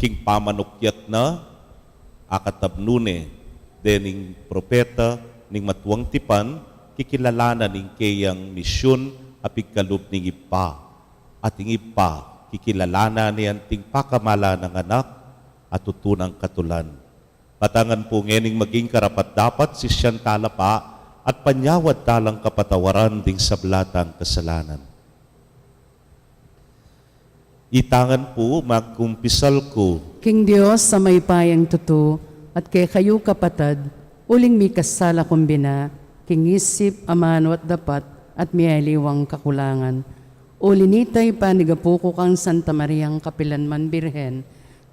king pamanukyat na, akatabnu ne dening propeta ning matuang tipan, kikilalanan ing keyang misyun a pigkalub ning Ibpa, at ing Ibpa, kikilalanan ne anting pakamalan nang Anak a tutu nang katulan. Matangan pu ngening maging karapat-dapat sisyan tala pa at panyawad talang kapatawaran ding sabla tang kasalanan. Itangan pu, magkumpisal ku king Dios a mayupayang tutu, at kekayu kapatad, uling mikasala kung bina, king isip, amanu at dapat, at miyaliwang kakulangan. Uli nita, ipanigapu ku kang Santa Mariang kapilanman Birhen,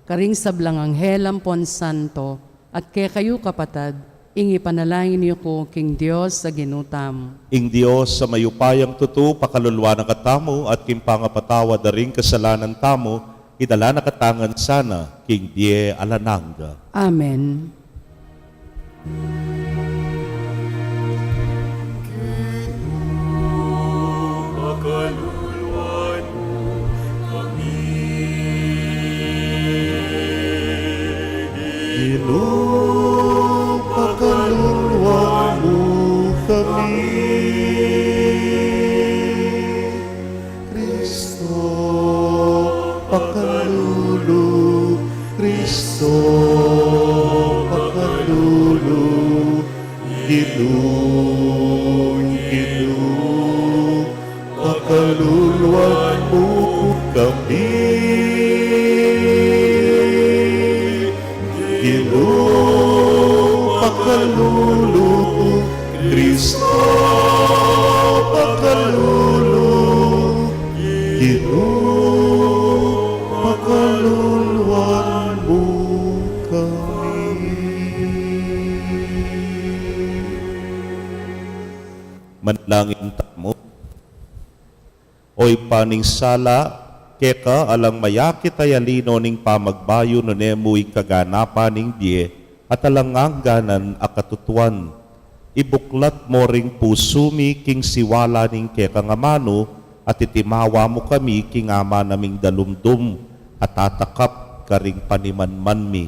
karing sablang anghel ampon santo, at kekayu kapatad, ing ipanalangin yu ku king Dios a Ginu tamu. Ing Dios a mayupayang tutu, pakaluluan na katamu, at king pangapatawad da ring kasalanan tamu, idala na katamu ngan sana king bie alang angga. Amen. Ginu, pakaluluan mu kami. Ginu, pakaluluan mu kami. Kristo, pakalulu, Kristo, pakalulu, Ginu, Ginu, pakaluluan mu kami. Ginu, pakalulu, Kristo, pakalulu, Ginu, pakaluluan mu kami. Manalangin tamu. O Ibpa ning sala, keka alang mayakit a yalino ning pamagbayu nune mu ing kaganapan ning bie at alang angga nang katutuan. Ibuklat mu ring pusu mi king siwala ning kekang amanu at itimawa mu kami king amanaming dalumdum at tatakap karing panimanman mi.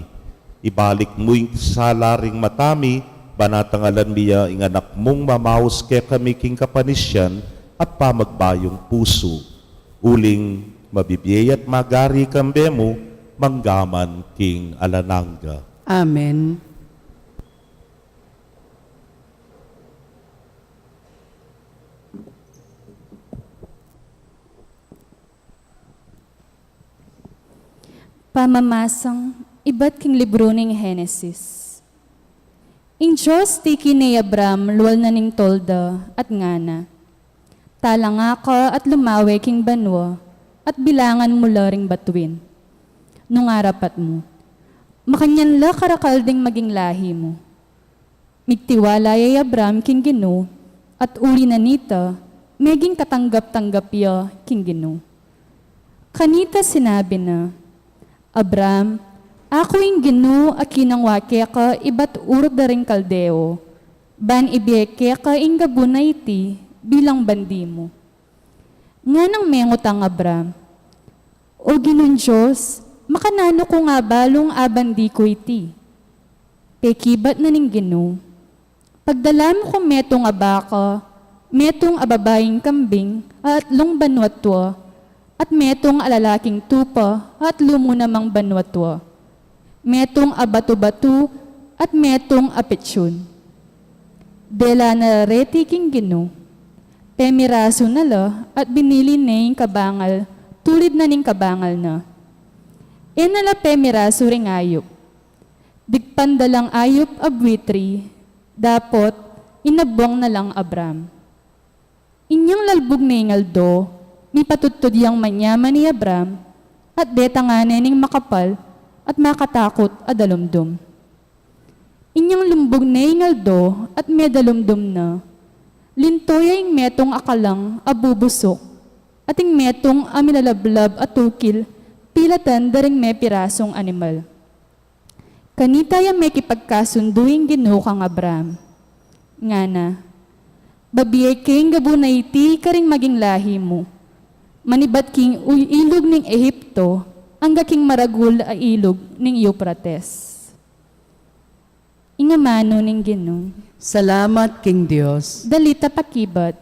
Ibalik mu ing sala ring mata mi, ban atangalan mi ya ing Anak mung mamaus kekami king kapanisian at pamagbayung pusu. Uling mabibie at magari kambe mu, mangga man king alang angga. Amen. Pamamasang ibat king libru ning Henesis. Ing Dios tiki ne i Abram lual na ning tolda at ngana, "Talanga ka at lumawe king banua, at bilangan mu la ring batuin, nung arapat mu. Makanyan la karakal ding maging lahi mu." Migtiwala ya i Abram king Ginu, at uli na nita, meging katanggap-tanggap ya king Ginu. Kanita sinabi na, "Abram, aku ing Ginu a kinangwa keka ibat Ur da ring Kaldeo, ban ibie keka ing gabun a iti bilang bandi mu." Nganang mengut ang Abram, "O Ginung Dios, makananu kung abalung a bandi ku iti?" Pekibat na ning Ginu, "Pagdala mu kung metung a baka, metung a babaing kambing a atlung banuatua, at metung a lalaking tupa a atlu mu namang banuatua, metung a batu-batu, at metung a pitsun." Dela na la reti king Ginu, pemirasu na la at binili ne ing kabangal tulid na ning kabangal na. E na la pemirasu ring ayup. Digpan da lang ayup a buitri, dapot inabwang na lang Abram. Inyang lalbug ne ing aldo, mipatudtud yang manyaman i Abram, at detang ne ning makapal at makatakut a dalumdum. Inyang lumbug ne ing aldo at medalumdum na, linto ya ing metung a kalang a bubusuk, at ing metung a milalablab a tukil pilatan da ring mepirasung animal. Kanita ya mekipagkasundu ing Ginu kang Abraham, ngana, "Babie ke ing gabun a iti karing maging lahi mu, manibat king u-, ilug ning Ehipto angga king maragul a ilug ning Euphrates." Ing amanu ning Ginu. Salamat king Dios. Dalita pakibat.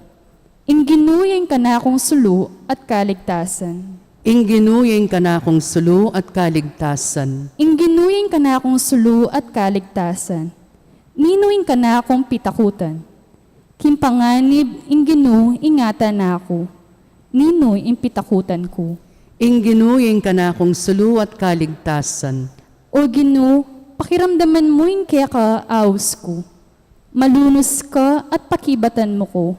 Ing Ginu ya ing kanakung sulu at kaligtasan. Ing Ginu ya ing kanakung sulu at kaligtasan. Ing Ginu ya ing kanakung sulu at kaligtasan. Ninu ing kanakung pitakutan? King panganib ing Ginu ingatan na ku. Ninu ing pitakutan ku? Ing Ginu ya ing kanakung sulu at kaligtasan. O Ginu, pakiramdaman mu ing keka aus ku. Malunus ka at pakibatan mu ku.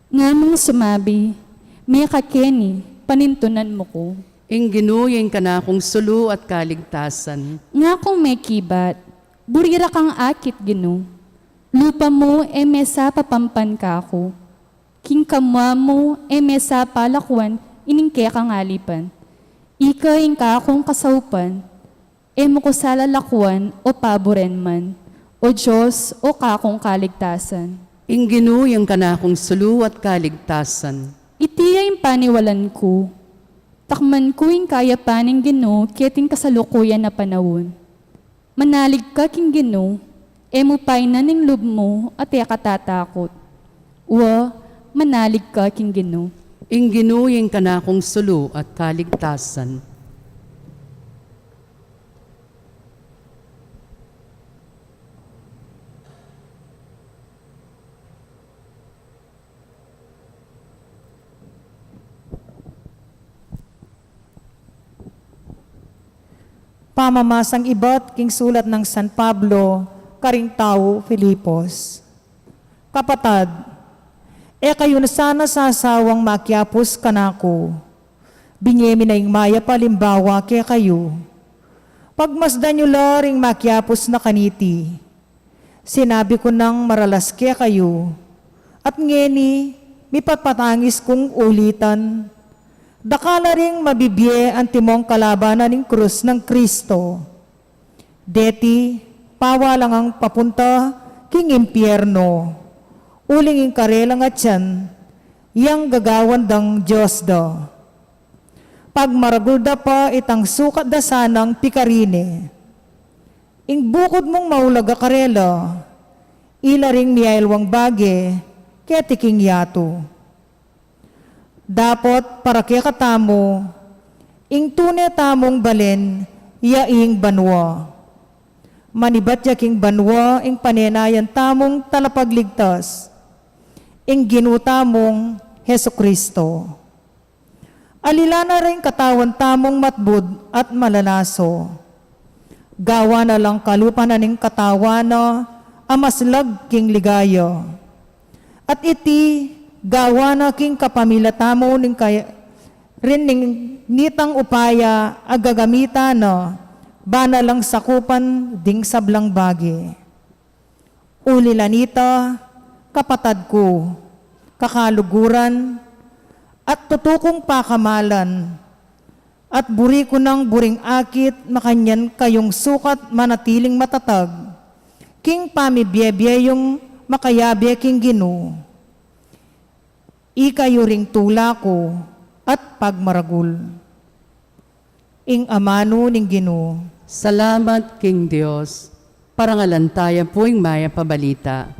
Ngamung sumabi, "Mekakeni, panintunan mu ku." Ing Ginu ya ing kanakung sulu at kaligtasan. Ngakung mekibat, buri ra kang akit, Ginu. Lupa mu e mesapapampan kaku. King kamua mu e mesapalakuan ining kekang alipan. Ika ing kakung kasaupan, e mu ku sa lalakuan o paburen man, O Dios, o kakung kaligtasan. Ing Ginu ya ing kanakung sulu at kaligtasan. Iti ya ing paniwalan ku. Takman ku ing kayapan ning Ginu keting kasalukuyan a panaun. Manalig ka king Ginu, e mu painan ing lub mu at e ka tatakut. Wa, manalig ka king Ginu. Ing Ginu ya ing kanakung sulu at kaligtasan. Pamamasang ibat king sulat nang San Pablo karing tau Filipos. Kapatad, e kayu na sana sasawang makiapus kanaku. Binie mi na ing mayap a alimbawa kekayu. Pagmasdan yu la ring makiapus na kaniti. Sinabi ku nang maralas kekayu, at ngeni mipapatangis kung ulitan, dakal la ring mabibie antimong kalabanan ning krus nang Kristo. Deti, pawa la ngang papunta king impierno, uling ing karelang atian, yang gagawan dang Dios da. Pagmaragul da pa itang sukat da sanang pikarine. Ing bukud mung maulag a karela, ila ring miyailwang bage keti king yatu. Dapot para kekatamu, ing tune tamung balen ya ing banua. Manibat ya king banua ing panenayan tamung talapagligtas, ing Ginu tamung Jesucristo. Alilan na ring katawan tamung matbud at malalaso. Gawan na lang kalupa na ning katawan na a maslag king ligaya. At iti, gawan na king kapamilya tamu ning kay-, rin ning nitang upaya a gagamitan na, bana lang sakupan ding sablang bage. Uli la nita, kapatad ku, kakaluguran, at tutu kung pakamalan, at buri ku nang buring akit makanyan kayung sukat manatiling matatag king pamibie-bie yung makayabe king Ginu. Ikayu ring tula ku at pagmaragul. Ing amanu ning Ginu. Salamat king Dios. Parangalan taya pu ing mayap a balita.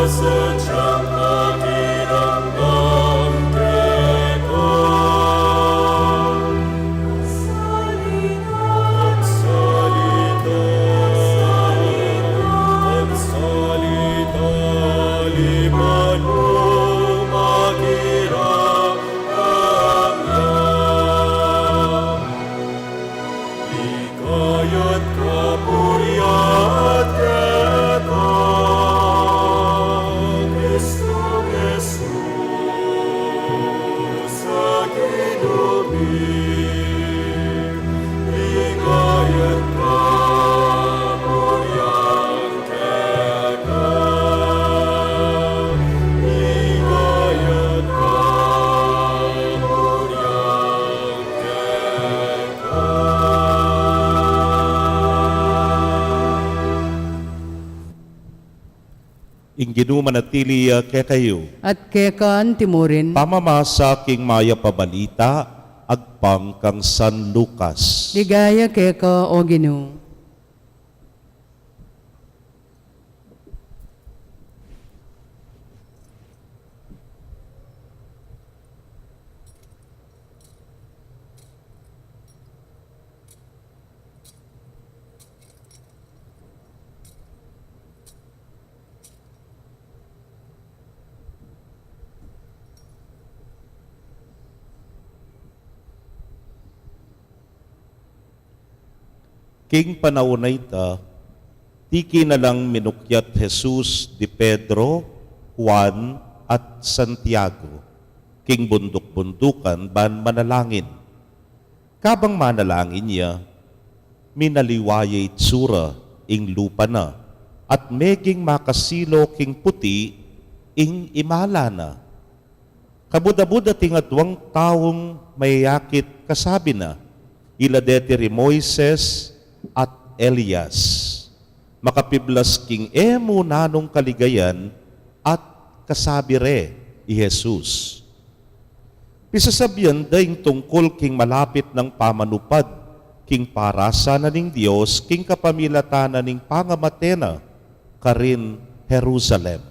Sadyang makiramdam keka. Magsalita, magsalita, magsalita, limalu makiramdam ya. Ligaya at kapurian keka, Kristo Jesus, a Ginu mi. Ligaya at kapurian keka, ligaya at kapurian keka. Ing Ginu manatili ya kekayu. At keka antimurin. Pamamasa king mayap a balita agpang kang San Lucas. Ligaya keka, o Ginu. King panaun a ita, tiki na lang minukyat Jesus di Pedro, Juan, at Santiago king bunduk-bundukan ban manalangin. Kabang manalangin ya, minaliwa ya itsura ing lupa na, at meging makasilo king puti ing imala na. Kabud-abud ating adwang taung mayayakit, kasabi na, ila deti ri Moises at Elias. Makapiblas king e mu nanung kaligayan at kasabi re i Jesus. Pisasabian da ing tungkul king malapit nang pamanupad king parasa na ning Dios king kapamilatan na ning pangamate na karin Jerusalem.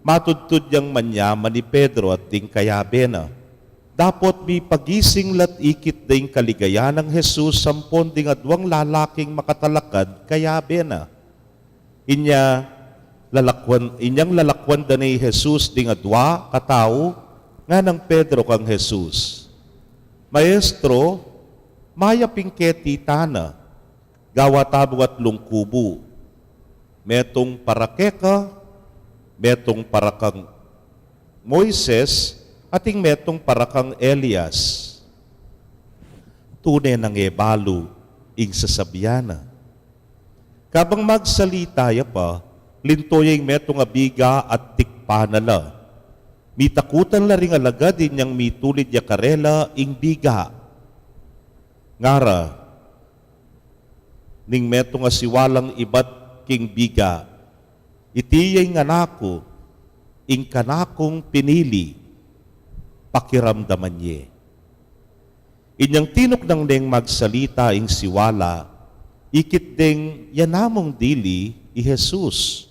Matudtud yang manyaman i Pedro at ding kayabe na. Dapot mipagising la't ikit da ing kaligayan nang Jesus ampon ding adwang lalaking makatalakad kayabe na. Inya lalakwan, inyang lalakwan da ne i Jesus ding adwa katau, nganang Pedro kang Jesus, "Maestro, mayap ing keti tana. Gawa tamu atlung kubu, metung para keka, metung para kang Moises, at ing metung para kang Elias." Tune nang e balu ing sasabian na. Kabang magsalita ya pa, linto ya ing metung a biga at tikpan na la. Mitakutan la ring alagad inyang mitulid ya karela ing biga. Ngara ning metung a siwalang ibat king biga, "Iti ya ing anak ku, ing kanakung pinili, pakiramdaman ye." Inyang tinuknang neng magsalita ing siwala, ikit deng ya namung dili i Jesus.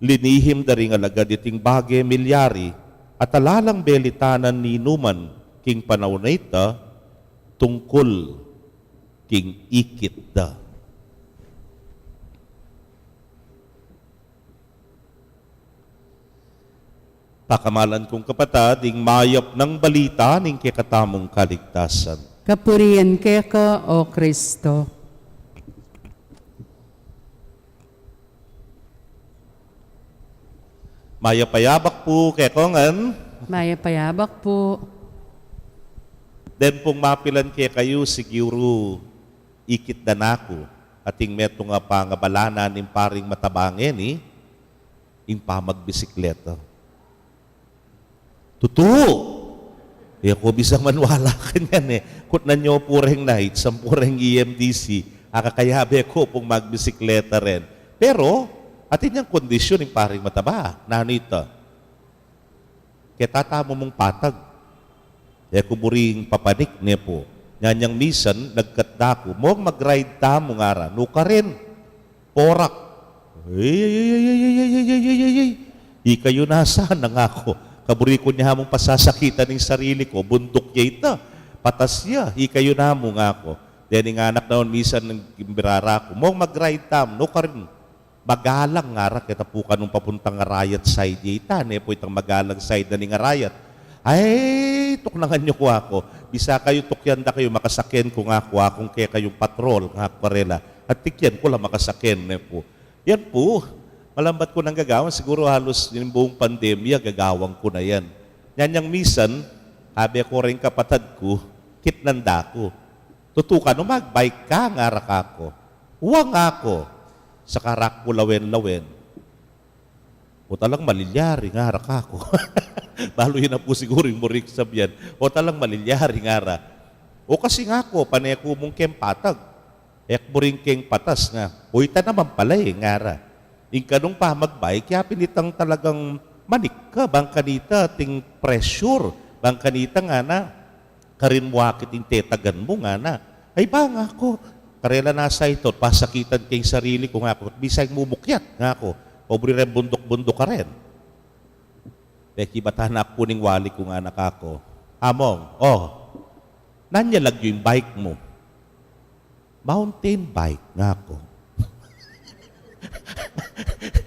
Linihim da ring alagad iting bage milyari, at ala lang belitanan ninuman king panaun a ita tungkul king ikit da. Pakamalan kung kapatad, ing mayap nang balita ning kekatamung kaligtasan. Kapurian keka, O Kristo. Mayap a yabak pu kekongan. Mayap a yabak pu. Den pung mapilan kekayu, siguru ikit da na ku, ating metung a pangabalanan ning paring mataba ngeni, ing pamagbisikleta. Tutu! E ku bisang maniwala kanyan e. Kutnan yu pu reng NITES, ampo reng E M D C, akakayabe ku pung magbisikleta ren. Pero atin yang kondisyun ing paring mataba. Nanu ita? Keta tamu mung patag. E ku buri ing papanik, ne pu. Nyan yang misan, nagkat da ku, "Mung mag-ride tamu," ngara. "Nukarin, porak." Ay, ay, ay, ay, ay, ay, ay, ay, ay, ay, ay, ay. Ikayu na sana, ngaku. Kaburi ku ne mung pasasakitan ing sarili ku. Bunduk ya ita. Patas ya. Ikayu na mu, ngaku. Deng anak na yun, misan nang gimbirara ku, "Mong, mag-ride tamu." "No, karin. Magalang," ngara, "keta pu kanung papuntang Arayat side ya ita, ne pu itang Magalang side na ning Arayat." "Ay, tuknangan yu," ku aku. "Bisa kayu tukyan da kayu, makasaken ku," ngaku, "akung kekayung patrol," ngaku karela. At tikyan ku la makasaken, ne pu. Yan pu, malambat ku nang gagawan, siguru halus ning buung pandemya, gagawan ku na yan. Nyanyang misan, abe ku reng kapatad ku, kitnan da ku. "Tutu kanu, mag-bike ka?" ngara kaku. "Wa," ngaku. Saka ra ku lawen-lawen. "O talang malilyari," ngara kaku. Balu yu na pu siguru ing buri kung sabian. "O talang malilyari," ngara. "O kasi," ngaku, "pane ku mung keng patag. E ku buring keng patas," nga. "O ita naman pala e," ngara. "Ing kanung pamag-bike, ya pin itang talagang manik ka, bang kanita ating pressure, bang kanita," ngana, "karin mu akit ing tetagan mu," ngana. "Ay ba," ngaku, "karela na sa ito, pasakitan ke ing sarili ku," ngaku, "bisang mumukyat," ngaku, "o buri reng bunduk-bunduk karin." Pekibatan na ku pu ning wali ku, ngana kaku, "Among, o, nanu ya lagyu ing bike mu?" "Mountain bike," ngaku.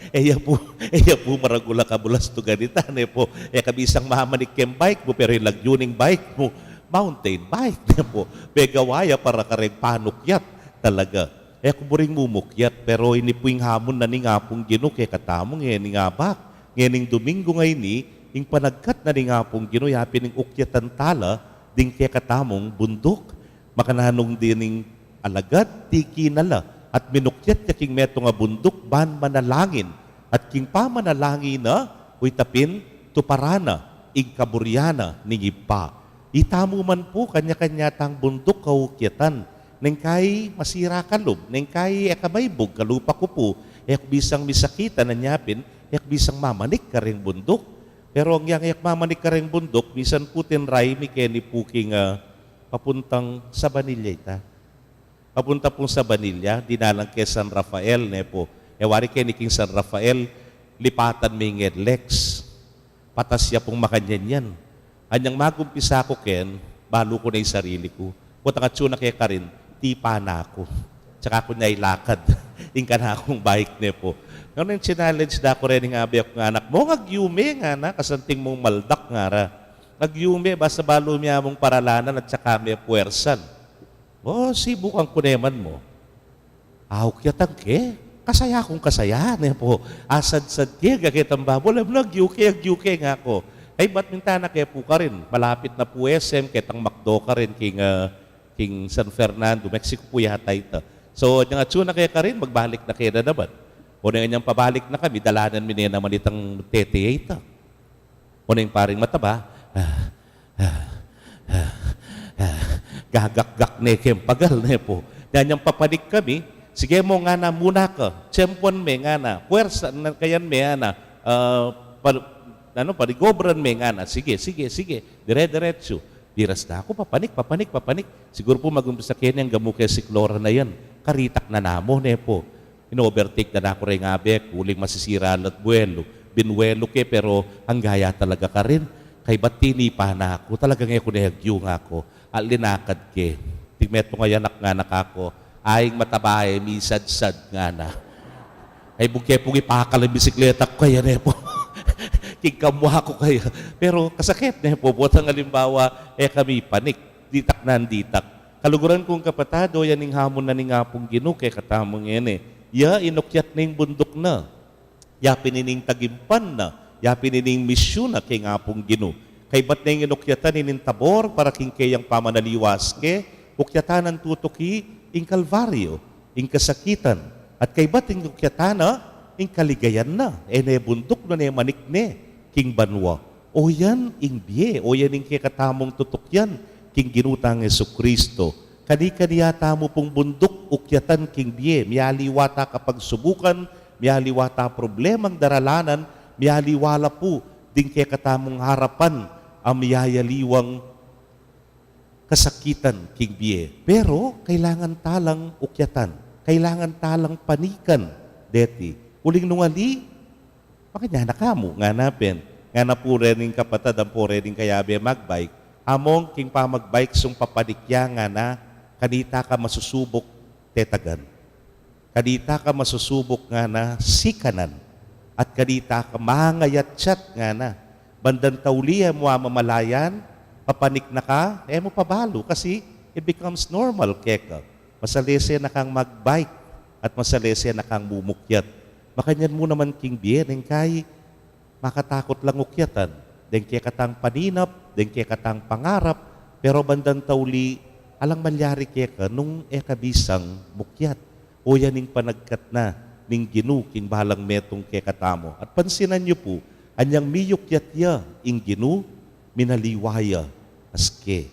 "E ya pu, e ya pu maragul a kabulastugan ita," ne pu. "E ka bisang mamanik keng bike mu, pero ing lagyu ning bike mu, mountain bike," ne pu. Pegawa ya para kareng panukyat talaga. E ku buring mumukyat, pero ini pu ing hamun na ning Apung Ginu kekatamu ngening abak, ngening Domingo ngeni, ing panagkat na ning Apung Ginu, ya pin ing ukyatan tala ding kekatamung bunduk. Makananu ding alagad, tiki na la, at minukyat ya king metung a bunduk ban manalangin, at king pamanalangin na, o ita pin, tuparan na ing kaburian na ning Ibpa. Itamu man pu, kanya-kanya tang bunduk a ukyatan. Neng kai masira kalub, neng kai e ka maibug, kalupa ku pu, e ku bisang misakitan, anya pin, e ku bisang mamanik kareng bunduk. Pero ing e ku mamanik kareng bunduk, misan pu tinry mi keni pu king, ah, papuntang Sabanilla ita. Papunta pung Sabanilla, dinalan ke San Rafael, ne pu. E wari keni king San Rafael, lipatan me ing NLEX. Patas ya pung makanyan yan. Anyang magumpisa ku ken, balu ku na ing sarili ku. Potang atsu na kekarin, tipa na ku. Tsaka ku na ilakad ing kanakung bike, ne pu. Nung challenge da ku reng abe kung anak, "Mong, agyu me," ngana, "kasanting mung maldak," ngara. "Agyu me, basta balu me mung paralanan at tsaka me puwersan." "O, sibukan ku ne man mu." Aukyatan ke, kasaya kung kasaya, ne pu. Asadsad ke, gaketang babul, "Agyu ke, agyu ke," ngaku. Kaybat minta na ke pu karin, malapit na pu SM, ketang McDo karin king, ah, king San Fernando, Mexico pu yata ita. So, anyang atsu na ke karin, magbalik na ke na naman. O neng anyang pabalik na kami, dalanan mi ne naman itang tete a ita. O neng paring mataba, ah, ah, ah, ah, gagakgak ne keng pagal, ne pu. Anyang papanik kami, "Sige mu," ngana, "muna ka. Tiyempuan me," ngana. "Puwersa na kayan me," ngana. Ah, pa, ano, "paligobran me," ngana. "Sige, sige, sige. Dire-diretsu." Piras na ku, papanik, papanik, papanik. Siguru pu magumpisa keni anggang mu ke sikloran na yan. Karitak na namu, ne pu. In-overtake da na ku reng abe ku, uling masisira la't buwelu. Binwelu ke, pero angga ya talaga karin. Kaybat tinipa na ku, talagang e ku ne agyu, ngaku. At linakad ke. King metung a anak, ngana kaku, "Ay, ing mataba e, misadsad," ngana. Ay, bugke pung ipakal ing bisikleta ku kaya, ne pu. King kamwa ku kaya. Pero kasakit, ne pu, potang alimbawa, e kami panik. Ditak nang ditak. Kaluguran kung kapatad, o yan ing hamun na ning Apung Ginu kekatamu ngeni. Ya inukyat ne ing bunduk na. Ya pin ining tagimpan na. Ya pin ining misyun na keng Apung Ginu. Kaybat ne ing inukyatan ining Tabor para king keyang pamanaliwas ke, ukyatan nang tutuki ing Kalbaryo, ing kasakitan. At kaybat ing ukyatan na, ing kaligayan na. E ne bunduk nune manik ne king banua. O yan ing bie, o yan ing kekatamung tutukyan king Ginu tang Jesucristo. Kani-kani ya tamu pung bunduk ukyatan king bie, mialiwa ta kapagsubukan, mialiwa ta problemang daralanan, mialiwa la pu ding kekatamung harapan a miyayaliwang kasakitan king bie. Pero kailangan ta lang ukyatan, kailangan ta lang panikan deti. Uling nung ali, makanyan na ka mu, ngana pin. Ngana pu rening kapatad, ampo rening kayabe magbike. Among king pamagbike sung papanik ya, ngana, kanita ka masusubuk, tetagan. Kanita ka masusubuk, ngana, sikanan. At kanita ka mangayatyat, ngana. Bandang tauli e mu mamalayan, papanik na ka, e mu pabalu, kasi it becomes normal keka. Masalese na kang magbike at masalese na kang mumukyat. Makanyan mu naman king bie, neng kai makatakut lang ukyatan, deng kekatang paninap, deng kekatang pangarap, pero bandang tauli, alang malyari keka nung e ka bisang mukyat. O yan ing panagkat na ning Ginu king balang metung kekatamu. At pansinan yu pu, anyang miyukyat ya ing Ginu, minaliwa ya, aske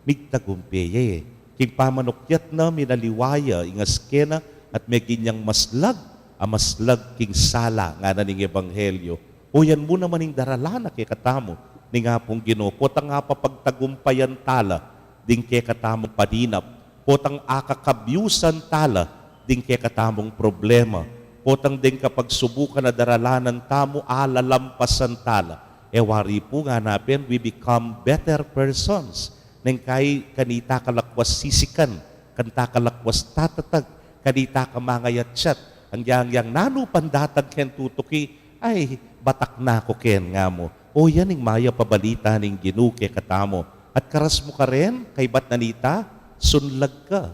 migtagumpe ya e. King pamanukyat na, minaliwa ya ing aske na, at meging yang maslag a maslag king sala, ngana ning ebanghelyo. O yan mu naman ing daralan na kekatamu ning Apung Ginu, potang apapagtagumpayan tala ding kekatamung paninap, potang akakabyusan tala ding kekatamung problema, potang deng kapagsubukan a daralanan tamu alalampasan tala. E wari pu, ngana pin, we become better persons. Neng kai kanita ka lakwas sisikan, kanita ka lakwas tatatag, kanita ka mangayatyat, anggiyang nanu pang datang keng tutuki, ay, batak na ku ken, nga mu. O yan ing mayap a balita ning Ginu kekatamu. At karas mu karin, kaybat na nita, sunlag ka.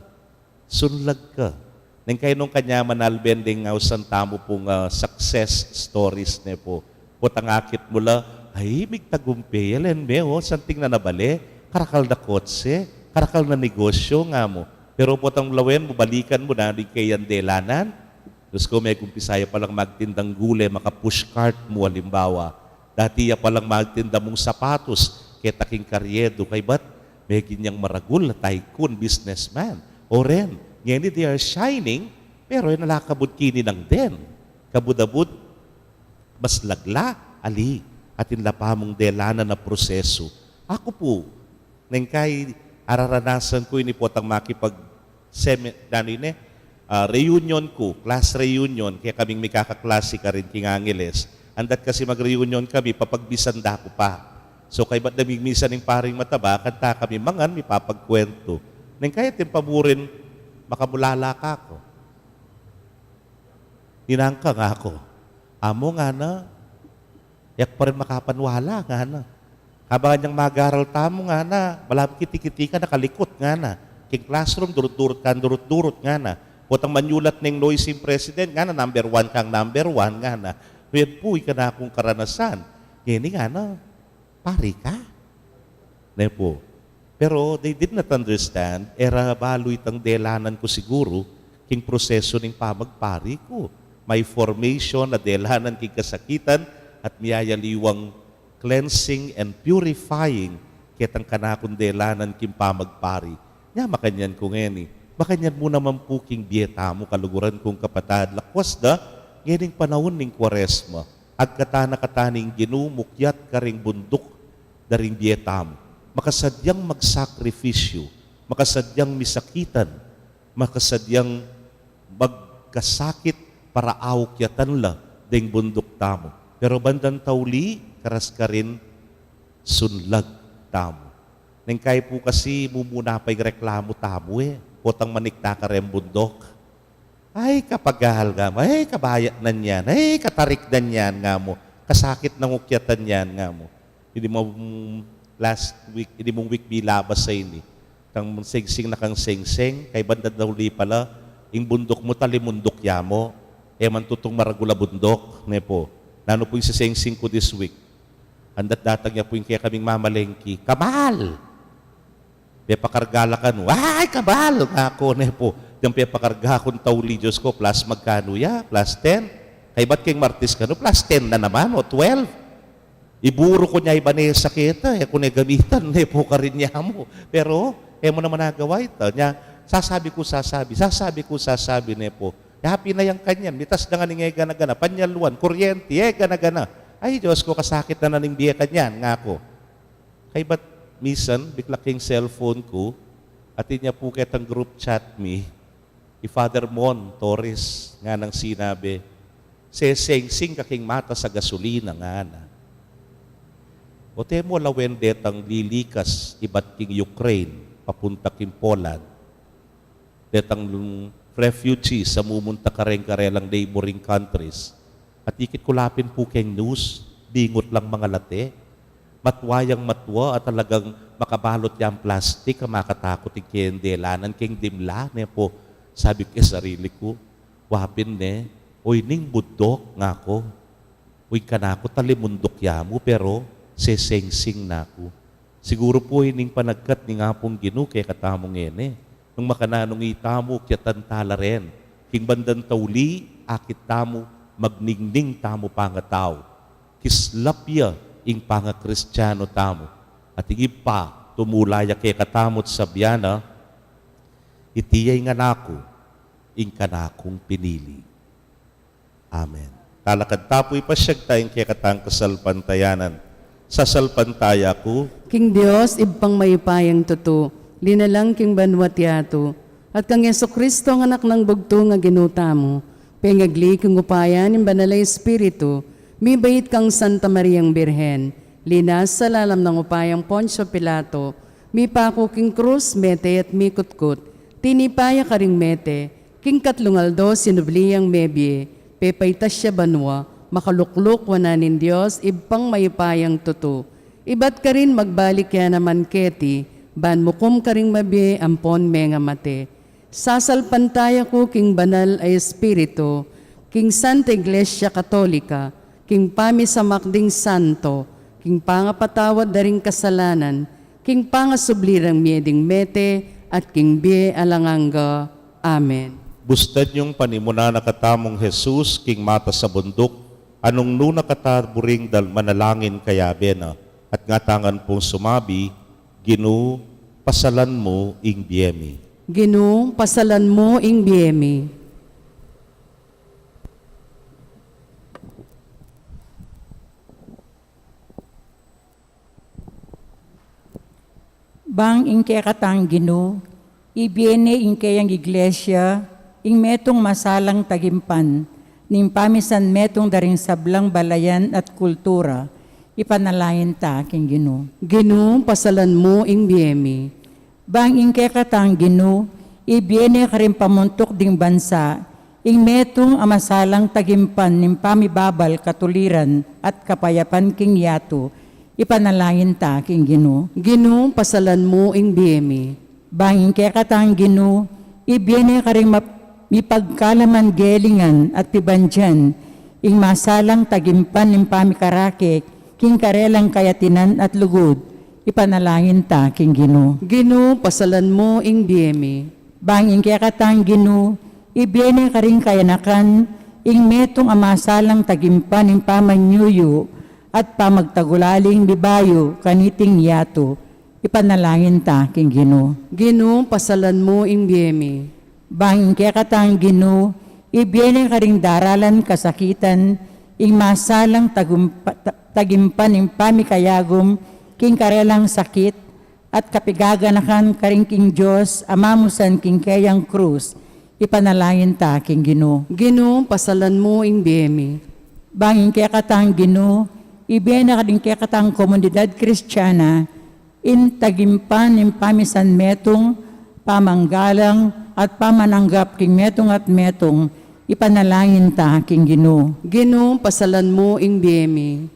Sunlag ka. Neng kai nung kanyaman alben ding ausan tamu pung, ah, success stories ne pu. Potang akit mu la, ay, migtagumpe ya, len me, o, santing na nabale, karakal na kotse, karakal na negosyo, nga mu. Pero potang lawen mu, balikan mu na, ding kayang delanan. Diyos ko, megumpisaya palang magtindang gule, maka-pushcart mu, alimbawa. Dati ya palang magtinda mung sapatos, keta king karyedu, kaybat meging yang maragul a tycoon, businessman. O ren, ngeni they are shining, pero e na la kabud kininang den. Kabud-abud, maslag la, ali, atin la pa mung delanan a prosesu. Aku pu, neng kai araranasan ku ini potang makipag semi-, nanu ini, ah, reunion ku, class reunion, kekaming mikakaklasi karin king Angeles. Andat kasi mag-reunion kami, papagbisan da ku pa. So, kaybat da migmisan ing paring mataba, kanta kami mangan, mipapagkwentu. Neng kai atin pa mu rin makamulala kaku. Ninang ka, nga ku. Amu, ngana, e ku pa rin makapanwala, ngana. Kabang anyang mag-aral tamu, ngana, balamu kiti-kiti ka nakalikut, ngana. King classroom, durut-durut kang durut-durut, ngana. Potang manyulat neng noise ing president, ngana, number one kang number one, ngana. Yan pu ing kanakung karanasan. Ngeni, ngana, pari ka? Ne pu. Pero they did not understand, e ra balu itang delanan ku siguru king prosesu ning pamagpari ku. May formation a delanan king kasakitan at miyayaliwang cleansing and purifying ketang kanakung delanan king pamagpari. Nya makanyan ku ngeni, makanyan mu naman pu king bie tamu, kaluguran kung kapatad, lakwas da ngening panaun ning Kuaresma. Agkatan na kata ning Ginu mukyat karing bunduk da ring bie tamu. Makasadyang magsakripisyu, makasadyang misakitan, makasadyang magkasakit para aukyatan la deng bunduk tamu. Pero bandang tauli, karas karin, sunlag tamu. Neng kai pu kasi mumuna pa ing reklamu tamu e, potang manikta kareng bunduk. Ay, kapagal, nga mu. Ay, kabayat na niyan. Ay, katarik na niyan, nga mu. Kasakit nang ukyatan niyan, nga mu. Ini mung last week, ini mung week milabas a ini. Tang sengseng na kang sengseng, kaybat na daw li pala, ing bunduk mu talimunduk ya mu. E man tutung maragul a bunduk, ne pu. Nanu pu ing sesengseng ku this week? Andat datang ya pu ing kekaming mamalengki. Kabal! Pepakarga la kanu. Ay, kabal! Nga ku, ne pu. Deng pepakarga kung tauli, Diyos ko, plus magkanu ya, plus ten. Kaybat king Martes kanu, plus ten na naman, o twelve. Iburu ku nya iba ne saketa, e ku ne gamitan, ne pu, karin ya mu. Pero, e mu naman agawa ita. Nya, sasabi ku, sasabi, sasabi ku, sasabi, ne pu. Happy na yang kanyan, mitas na ngan ing e gana-gana, panyalwan, kuryente, e gana-gana. Ay, Diyos ko, kasakit na na ning bie kanyan, nga ku. Kaybat misan, bikla king cellphone ku, atin ya pu ketang group chat mi, i Father Mon Torres, nganang sinabi, Sesengsing ka king matas a gasolina, ngana. O, te mu lawen detang lilikas ibat king Ukraine papunta king Poland, detang refugees a mumunta kareng karelang neighboring countries. At ikit ku la pin pu keng news, bingut lang mangalate. Matua yang matua at talagang makabalot yang plastik a makatakut ing kayang delanan keng dimla, ne pu. Sabi ku king sarili ku, wa pin ne, o ining bundok, ngaku. Uy, kanaku talimunduk ya mu, pero sesengsing na ku. Siguru pu ining panagkat ning Apung Ginu kekatamu ngeni, nung makananu itamu, kyatan ta la ren. King bandang tauli, akit tamu, magningning tamu pangatau. Kislap ya ing pangakristianu tamu. At ing Ibpa, tumula ya kekatamu at sabian na, "Iti ya ing Anak ku, ing kanakung pinili." Amen. Talakad ta pu, ipasyag ta ing kekatang kasalpantayanan. Sasalpantaya ku king Dios, Ibpang mayupayang tutu, linalang king banua't yatu, at kang Jesucristo, ang Anak nang bugtung a Ginu tamu, pengagli king upaya ning Banal a Espiritu, mibait kang Santa Mariang Birhen, linasa lalam nang upayang Poncio Pilato, mipaku king krus, mete at mikutkut, tinipa ya karing mete, king katlung aldo sinubli yang mebie, pepaitas ya banua, makalukluk wanan ning Dios, Ibpang mayupayang tutu. Ibat karin magbalik ya naman keti, ban mukum karing mabie ampon mengamate. Sasalpantaya ku king Banal a Espiritu, king Santa Iglesia Katolika, king pamisamak ding santo, king pangapatawad da ring kasalanan, king pangasubli rang mie ding mete, at king bie alang angga. Amen. Bustan yung panimunan na katamung Jesus, king matas a bunduk, a nung nu na kata buring dal manalangin kayabe na, at ngatangan pung sumabi, "Ginu, pasalan mu ing bie mi." Ginu, pasalan mu ing bie mi. Bang ing kekatang Ginu, ibie ne ing keyang Iglesia, ing metung masalang tagimpan, ning pamisan metung da ring sablang balayan at kultura, ipanalangin ta king Ginu. Ginu, pasalan mu ing bie mi. Bang ing kekatang Ginu, ibie ne karing pamuntuk ding bansa, ing metung a masalang tagimpan ning pamibabal, katuliran, at kapayapan king yatu, ipanalangin ta king Ginu. Ginu, pasalan mu ing bie mi. Bang ing kekatang Ginu, ibie ne karing map-, mipagkalaman gelingan at pibandian, ing masalang tagimpan ning pamikarake, king karelang kayatinan at lugud, ipanalangin ta king Ginu. Ginu, pasalan mu ing bie mi. Bang ing kekatang Ginu, ibie ne karing kayanakan, ing metung a masalang tagimpan ning pamanyuyu, at pamagtagulaling bibayu, kaniting yatu, ipanalangin ta king Ginu. Ginu, pasalan mu ing bie mi. Bang ing kekatang Ginu, ibie ne karing daralan kasakitan, ing masalang tagumpa-, ta-, tagimpan ning pamikayagum, king karelang sakit, at kapigaganakan karing king Dios, a mamusan king keyang krus, ipanalangin ta king Ginu. Ginu, pasalan mu ing bie mi. Bang ing kekatang Ginu, ibie ne karing kekatang komunidad Kristiana, ing tagimpan ning pamisan metung, pamanggalang, at pamananggap king metung at metung, ipanalangin ta king Ginu. Ginu, pasalan mu ing bie mi.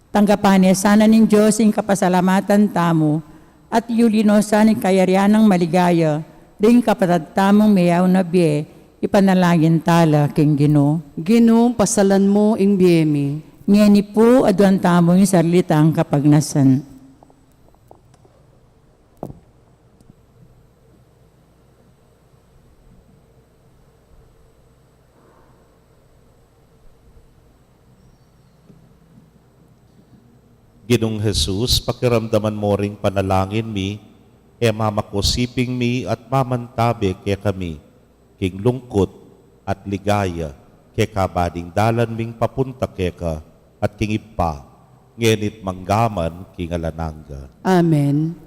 Tanggapan ne sana ning Dios ing kapasalamatan tamu, at yuli no sana ing kayarian nang maligaya, ring kapatad tamung meyaun a bie, ipanalangin ta la king Ginu. Ginu, pasalan mu ing bie mi. Ngeni pu, aduan tamu ing sarili tang kapagnasan. Ginung Jesus, pakiramdaman mo ring panalangin mi, e mamaku siping mi at mamantabe kekami king lungkut at ligaya, kekaba ding dalan ming papunta keka, at king Ibpa, ngeni't manggaman king alang angga. Amen.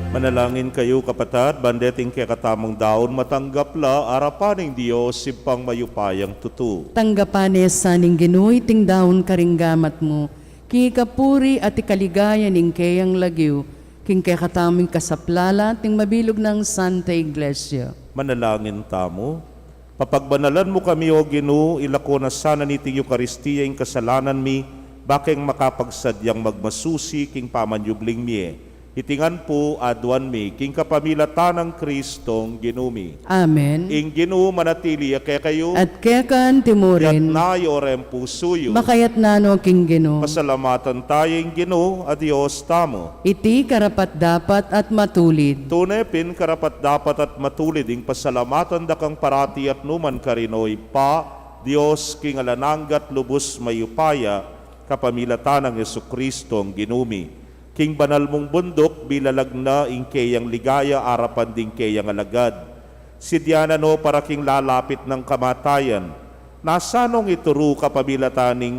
Manalangin kayu, kapatad, ban deting kekatamung daun matanggap la arapan ning Dios, Ibpang mayupayang tutu. Tanggapan ne sa ning Ginu iting daun karing gamat mu, king ikapuri at ikaligaya ning keyang lagyu, king kekatamung kasaplalan at ning mabilug nang Santa Iglesia. Manalangin tamu. Papagbanalan mu kami, O Ginu, ilako na sana niting Eukaristia ing kasalanan mi, bakeng makapagsadyang magmasusi king pamanyubling mie. Iti ngan pu aduan mi king kapamilatan nang Kristong Ginu mi. Amen. Ing Ginu manatili ya kekayu. At keka mu rin. Itas yu ring pusu yu. Makaitas no king Ginu. Pasalamatan taya ing Ginu a Dios tamu. Iti karapat-dapat at matulid. Tune pin karapat-dapat at matulid ing pasalamatan da kang parati at nukarin man, O Ibpa, Dios king alang angga at lubus mayupaya, kapamilatan nang Jesucristo a Ginu mi. King banal mung bunduk, bilalag na ing keyang ligaya arapan ding keyang alagad. Sidyanan no para king lalapit nang kamatayan, nasa nong ituru kapamilatan ning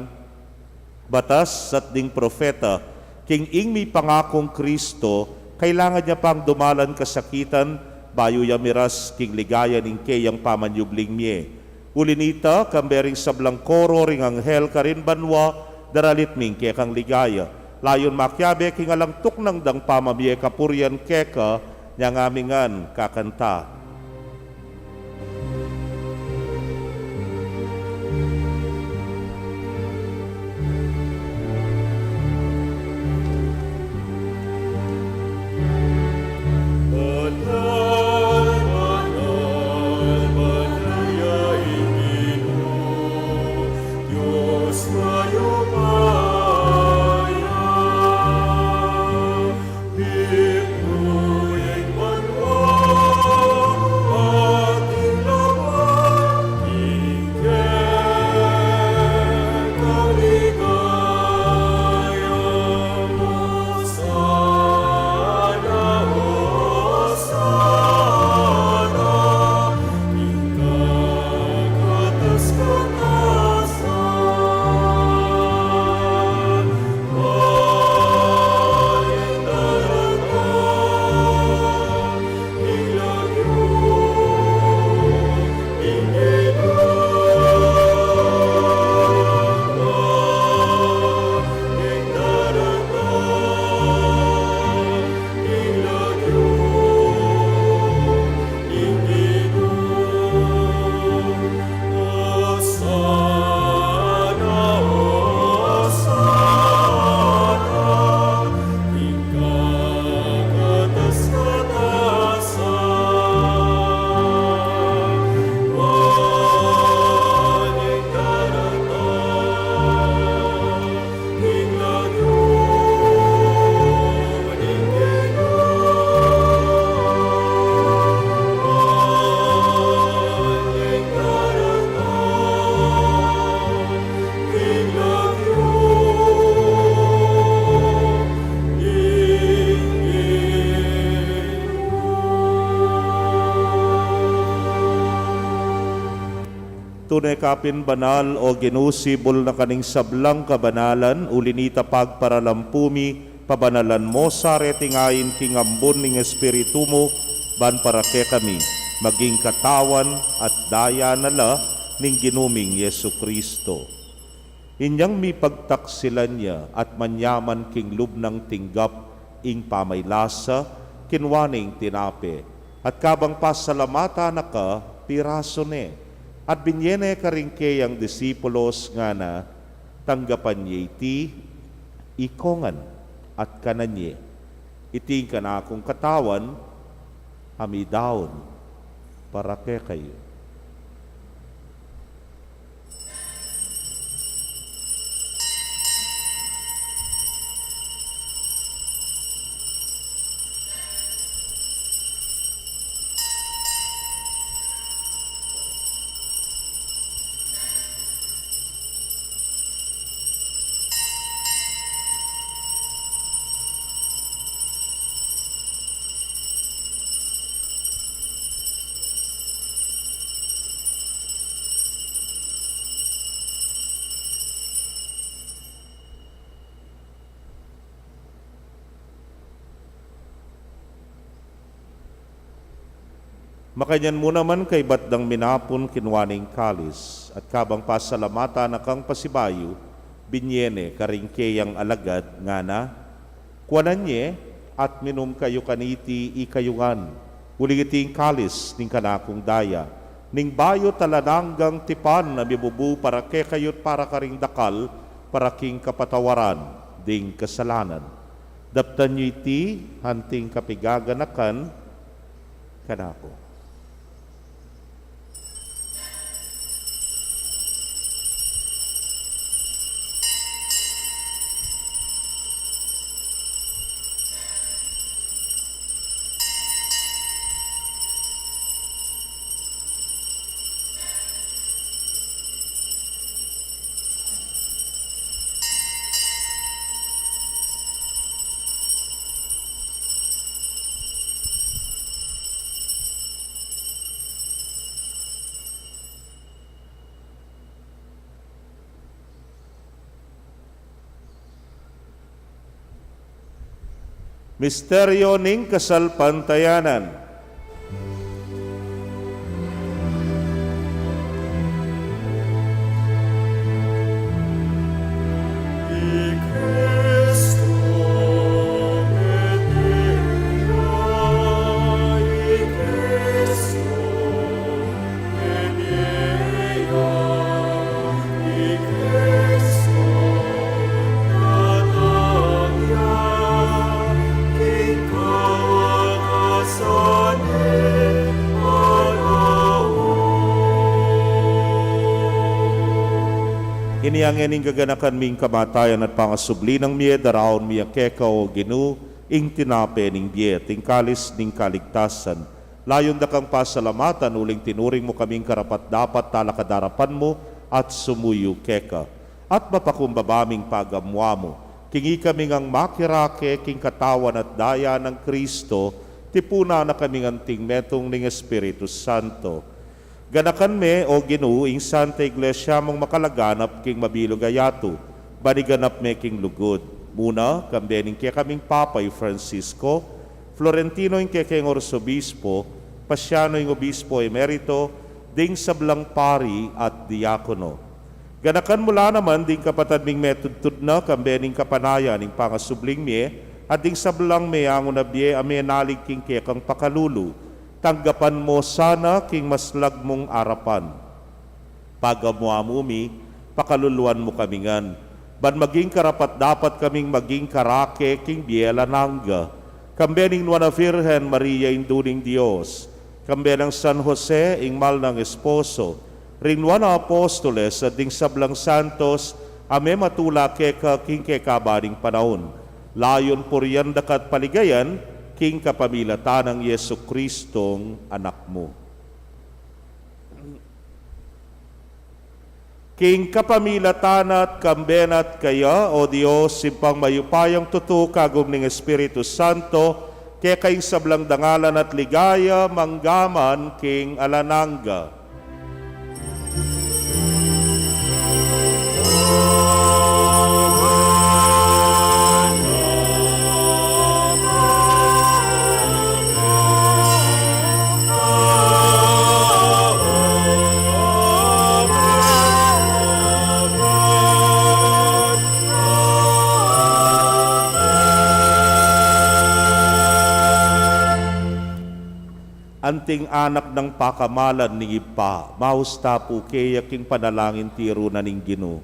batas at ding propeta, king ing mipangakung Kristo, kailangan ya pang dumalan kasakitan, bayu ya miras king ligaya ning keyang pamanyubling mie. Uli nita, kambe ring sablang koro ring anghel karin banua, daralit mi ing kekang ligaya. Layun makiabe king alang tuknang dang pamamie kapurian keka, nyang ami ngan kakanta. Tune ka pin banal, O Ginu, sibul na ka ning sablang kabanalan, uli nita pagparalampu mi, pabanalan mo sa reting ain king ambun ning Espiritu mu, ban para kekami maging katawan at daya na la ning Ginu ming Jesucristo. Inyang mipagtaksilan ya at manyaman king lub nang tinggap ing pamaylasa, kinua ne ing tinape, at kabang pasalamatan na ka, pirasu ne, at binye ne karing keyang disipulos, ngana: Tanggapan ye iti, ikongan, at kanan ye. Iti ing kanakung katawan, a midaun para kekayu. Makanyan mu naman kaybat dang minapun, kinua ne ing kalis, at kabang pasalamatan na kang pasibayu, binye ne karing keyang alagad, ngana: Kuanan ye at minum kayu kaniti ikayu ngan, uling iti ing kalis ning kanakung daya, ning bayu't alang anggang tipan a mibubu para kekayu't para karing dakal, para king kapatawaran ding kasalanan. Daptan yu iti anting kapigaganakan kanaku. Misteryo ning kasalpantayanan. Inya ngeni, ing gaganakan mi ing kamatayan at pangasubli nang mie, daraun mi ya keka, o Ginu, ing tinape ning bie at ing kalis ning kaligtasan. Layun da kang pasalamatan uling tinuring mu kaming karapat-dapat talakad arapan mu at sumuyu keka. At mapakumbaba ming pagamu-amu, king ikami ngang makirake king katawan at daya nang Kristo, tipunan na kaming anting metung ning Espiritu Santo. Ganakan me, o Ginu, ing Santa Iglesia mung makalaganap king mabilug a yatu, ban iganap me king lugud. Muna, kambe ning kekaming Papa i Francisco, Florentino ing kekeng Arsobispo, Pasiano ing Obispo Emerito, ding sablang pari at diakono. Ganakan mu la naman ding kapatad ming metudtud na, kambe ning kapanayan ning pangasubling mie, at ding sablang meangu na bie a menalig king kekang pakalulu. Tanggapan mu sana king maslag mung arapan. Pagamu-amu mi, pakaluluan mu kami ngan, ban maging karapat-dapat kaming maging karake king bie alang angga, kambe ning Nuan a Virgen Maria, Indu ning Dios, kambe nang San Jose, ing mal nang esposo, ring Nuan a Apostoles, at ding sablang santos a mematula keka king kekaban ning panaun, layun purian da ka at paligayan, king kapamilatan nang Jesucristong Anak mu. King kapamilatan na at kambe na at keya, o Dios, Ibpang mayupayang tutu, kagum ning Espiritu Santo, keka ing sablang dangalan at ligaya, mangga man king alang angga. Anting anak nang pakamalan ning Ibpa, maus ta pu keya king panalangin tiru na ning Ginu.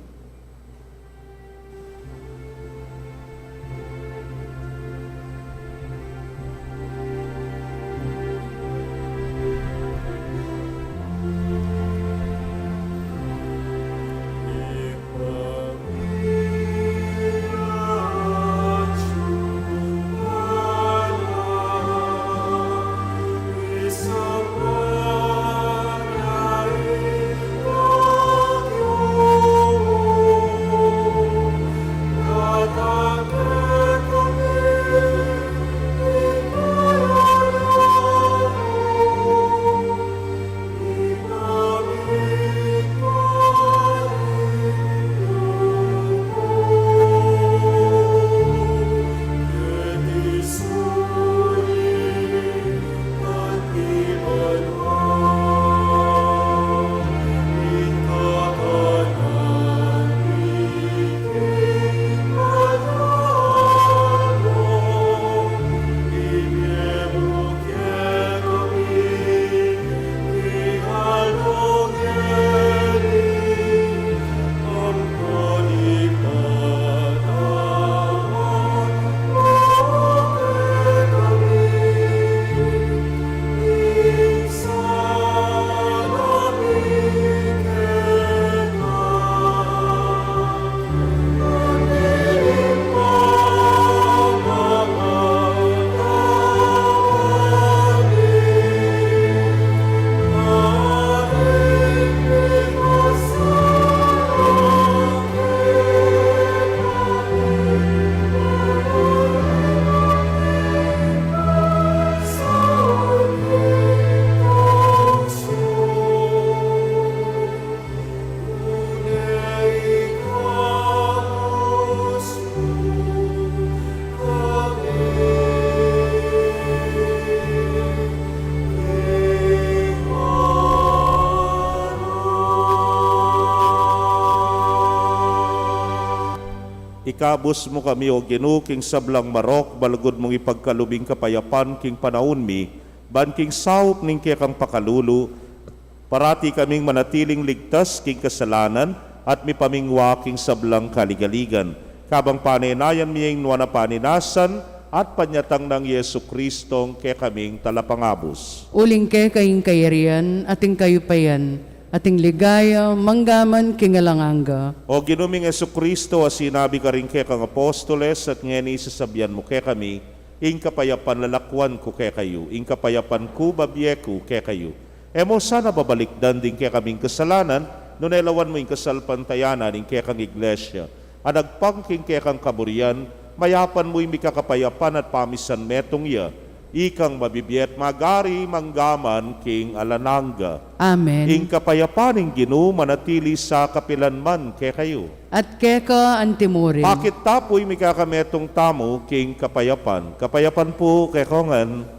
Abus mu kami, O Ginu, king sablang marok, balugud mung ipagkalub ing kapayapan king panaun mi, ban king saup ning kekang pakalulu, parati kaming manatiling ligtas king kasalanan at mipamingwa king sablang kaligaligan. Kabang panenayan mi ing nuan a paninasan at panyatang nang Jesu Kristong kekaming Talapangabus. Uling keka ing kayarian, at ing kayupayan, at ing ligaya, mangga man king alang angga. O Ginu ming Jesu Kristo, a sinabi karing kekang apostoles, at ngeni sasabian mu kekami, ing kapayapan lalakwan ku kekayu, ing kapayapan ku babie ku kekayu. E mu sana babalikdan ding kekaming kasalanan, nune lawan mu ing kasalpantayanan ning kekang iglesia a nagpang king kekang kaburian, mayapan mu ing mikakapayapan at pamisan metung ya, ikang mabibie at magari mangga man king alang angga. Amen. Ing kapayapan ning Ginu manatili sa kapilan man kekayu. At keka antimurin. Pakit ta pu ing mikakametung tamu king kapayapan. Kapayapan pu kekongan.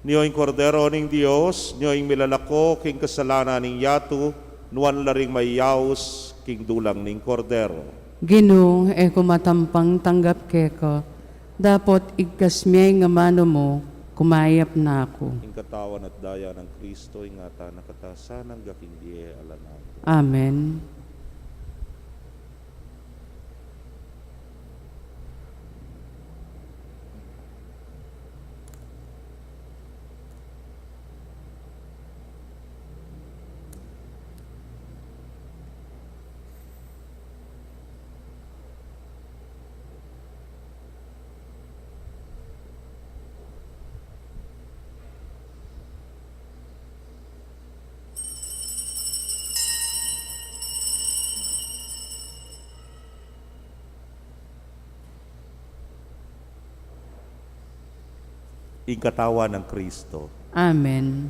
Nyo ing Kordero ning Dios, nyo ing milalako king kasalanan ning yatu, nuan la ring mayaus king dulang ning Kordero. Ginu, e ku matampang tanggap keka, dapot igkas me ing amanu mu, kumayap na ku. Ing katawan at daya nang Kristo, ingatan na katamu sana angga king bie alang angga. Amen. Ing katawan nang Kristo. Amen.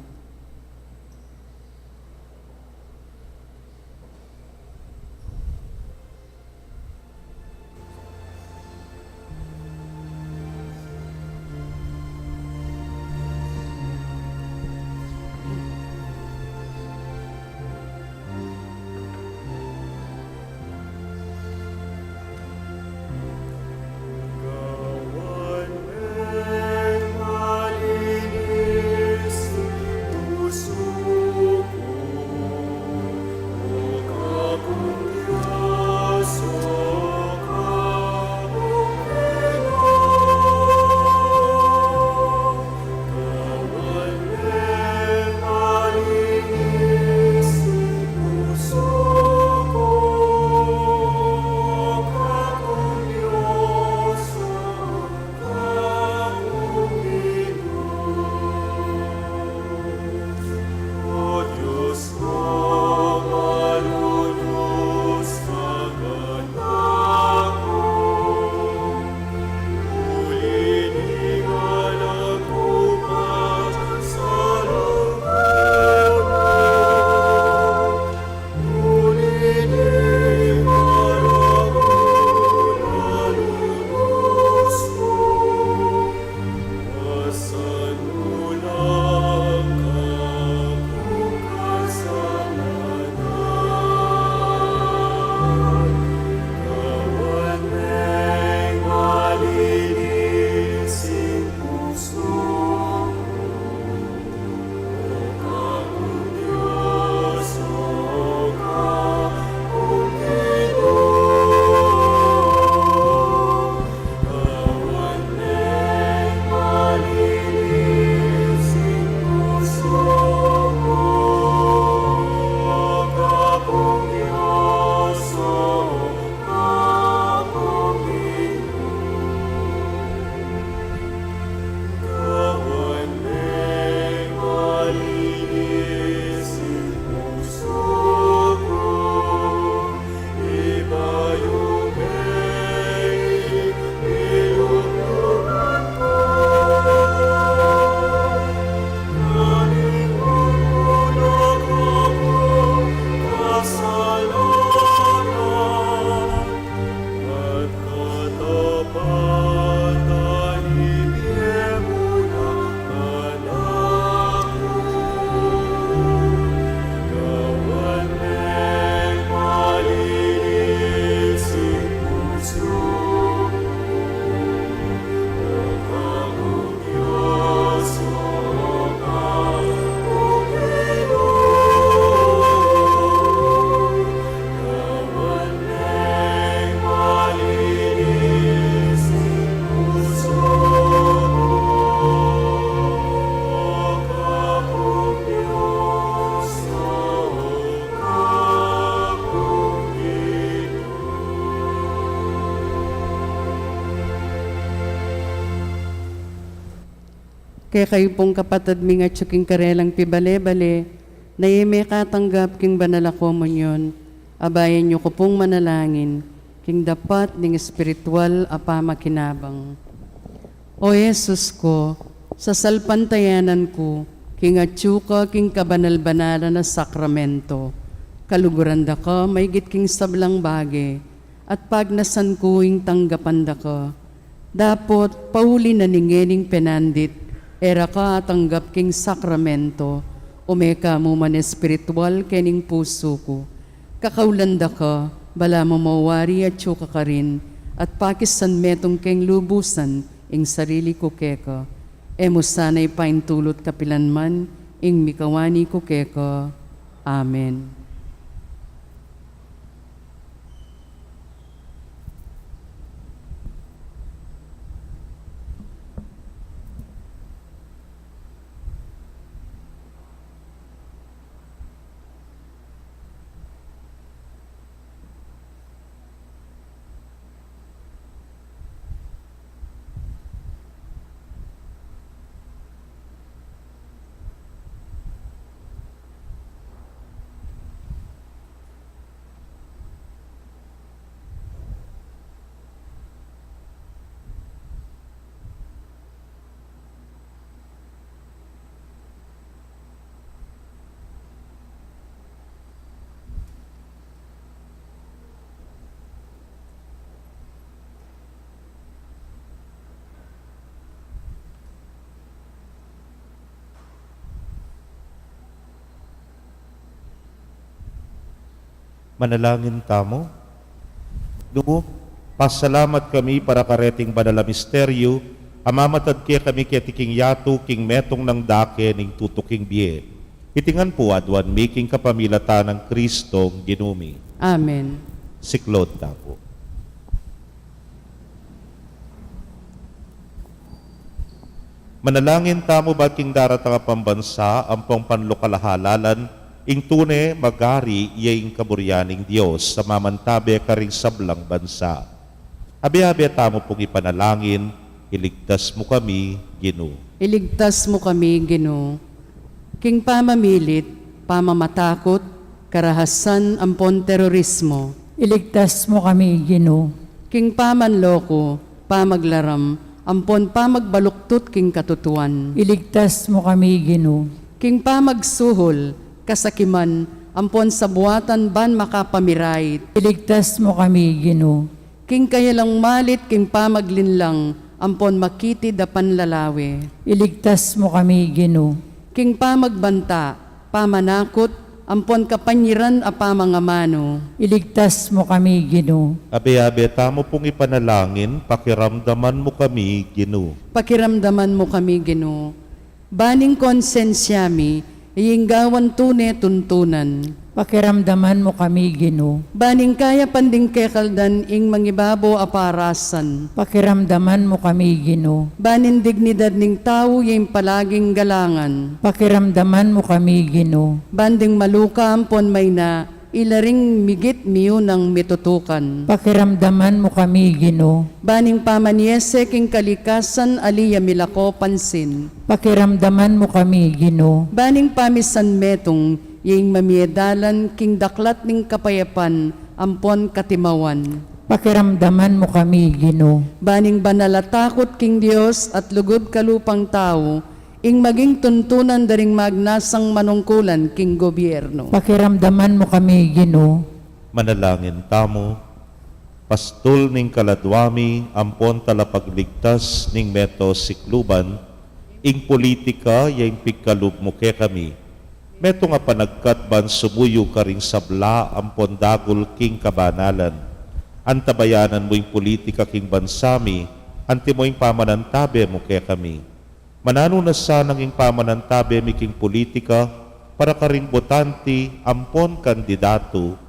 Kekayu pung kapatad ming atyu king karelang pibale-bale, na e mekatanggap king banal a komunyon, abayan yu ku pung manalangin, king dapat ning espiritual a pamakinabang. O Jesus ku, sasalpantayanan ku, king atyu ka king kabanal-banalan a sakramento, kaluguran da ka maigit king sablang bage, at pagnasan ku ing tanggapan da ka. Dapot, pauli na ning ngening penandit, e ra ka atanggap king sakramento, ume ka mu man espiritual kening pusu ku. Kakaulan da ka, balamu mawari atyu ka karin, at pakisan metung keng lubusan ing sarili ku keka. E mu sana ipaintulut kapilan man ing mikawani ku keka. Amen. Manalangin tamu. Ginu, pasalamat kami para kareting banal a misteryu a mamatad kekami keti king yatu king metung nang dake ning tutuking bie. Iti ngan pu aduan mi king kapamilatan nang Kristong Ginu mi. Amen. Siklaud tamu. Manalangin tamu ba king daratang a pambansa ampong panlokal a halalan, ing tune magari ya ing kaburian ning Dios a mamantabe karing sablang bansa. Abe-abe tamu pung ipanalangin, iligtas mu kami, Ginu. Iligtas mu kami, Ginu. King pamamilit, pamamatakut, karahasan ampon terorismo. Iligtas mu kami, Ginu. King pamanloko, pamaglaram, ampon pamagbaluktut king katutuan. Iligtas mu kami, Ginu. King pamagsuhol, kasakiman, ampon sabuatan ban makapamirait. Iligtas mu kami, Ginu. King kayalang malit king pamaglinlang ampon makitid a panlalawe. Iligtas mu kami, Ginu. King pamagbanta, pamanakut, ampon kapanyiran a pamangamanu. Iligtas mu kami, Ginu. Abe-abe tamu pung ipanalangin, pakiramdaman mu kami, Ginu. Pakiramdaman mu kami, Ginu. Baning konsensya mi, ing gawan tune tuntunan. Pakiramdaman mu kami, Ginu. Baning kayapan ding kekaldan ing mangibabo a parasan. Pakiramdaman mu kami, Ginu. Baning dignidad ning tau ing palaging galangan. Pakiramdaman mu kami, Ginu. Ban ding maluka ampon maina, ila ring migit miyunang mitutukan. Pakiramdaman mu kami, Ginu. Baning pamanyese king kalikasan ali ya milako pansin. Pakiramdaman mu kami, Ginu. Baning pamisan metung ya ing mamie dalan king daklat ning kapayapan ampon katimawan. Pakiramdaman mu kami, Ginu. Baning banal a takut king Dios at lugud kalupang tau, ing maging tuntunan da ring magnasang manungkulan king gobyerno. Pakiramdaman mu kami, Ginu. Manalangin tamu. Pastul ning kaladwa mi ampon talapagligtas ning meto sikluban, ing politika ya ing pigkalub mu kekami. Metung a panagkat ban sumuyu karing sabla ampon dagul king kabanalan. Antabayanan mu ing politika king bansa mi, antimo ing pamanantabe mu kekami. Mananu na sanang ing pamanantabe mi king politika para karing botante ampon kandidatu,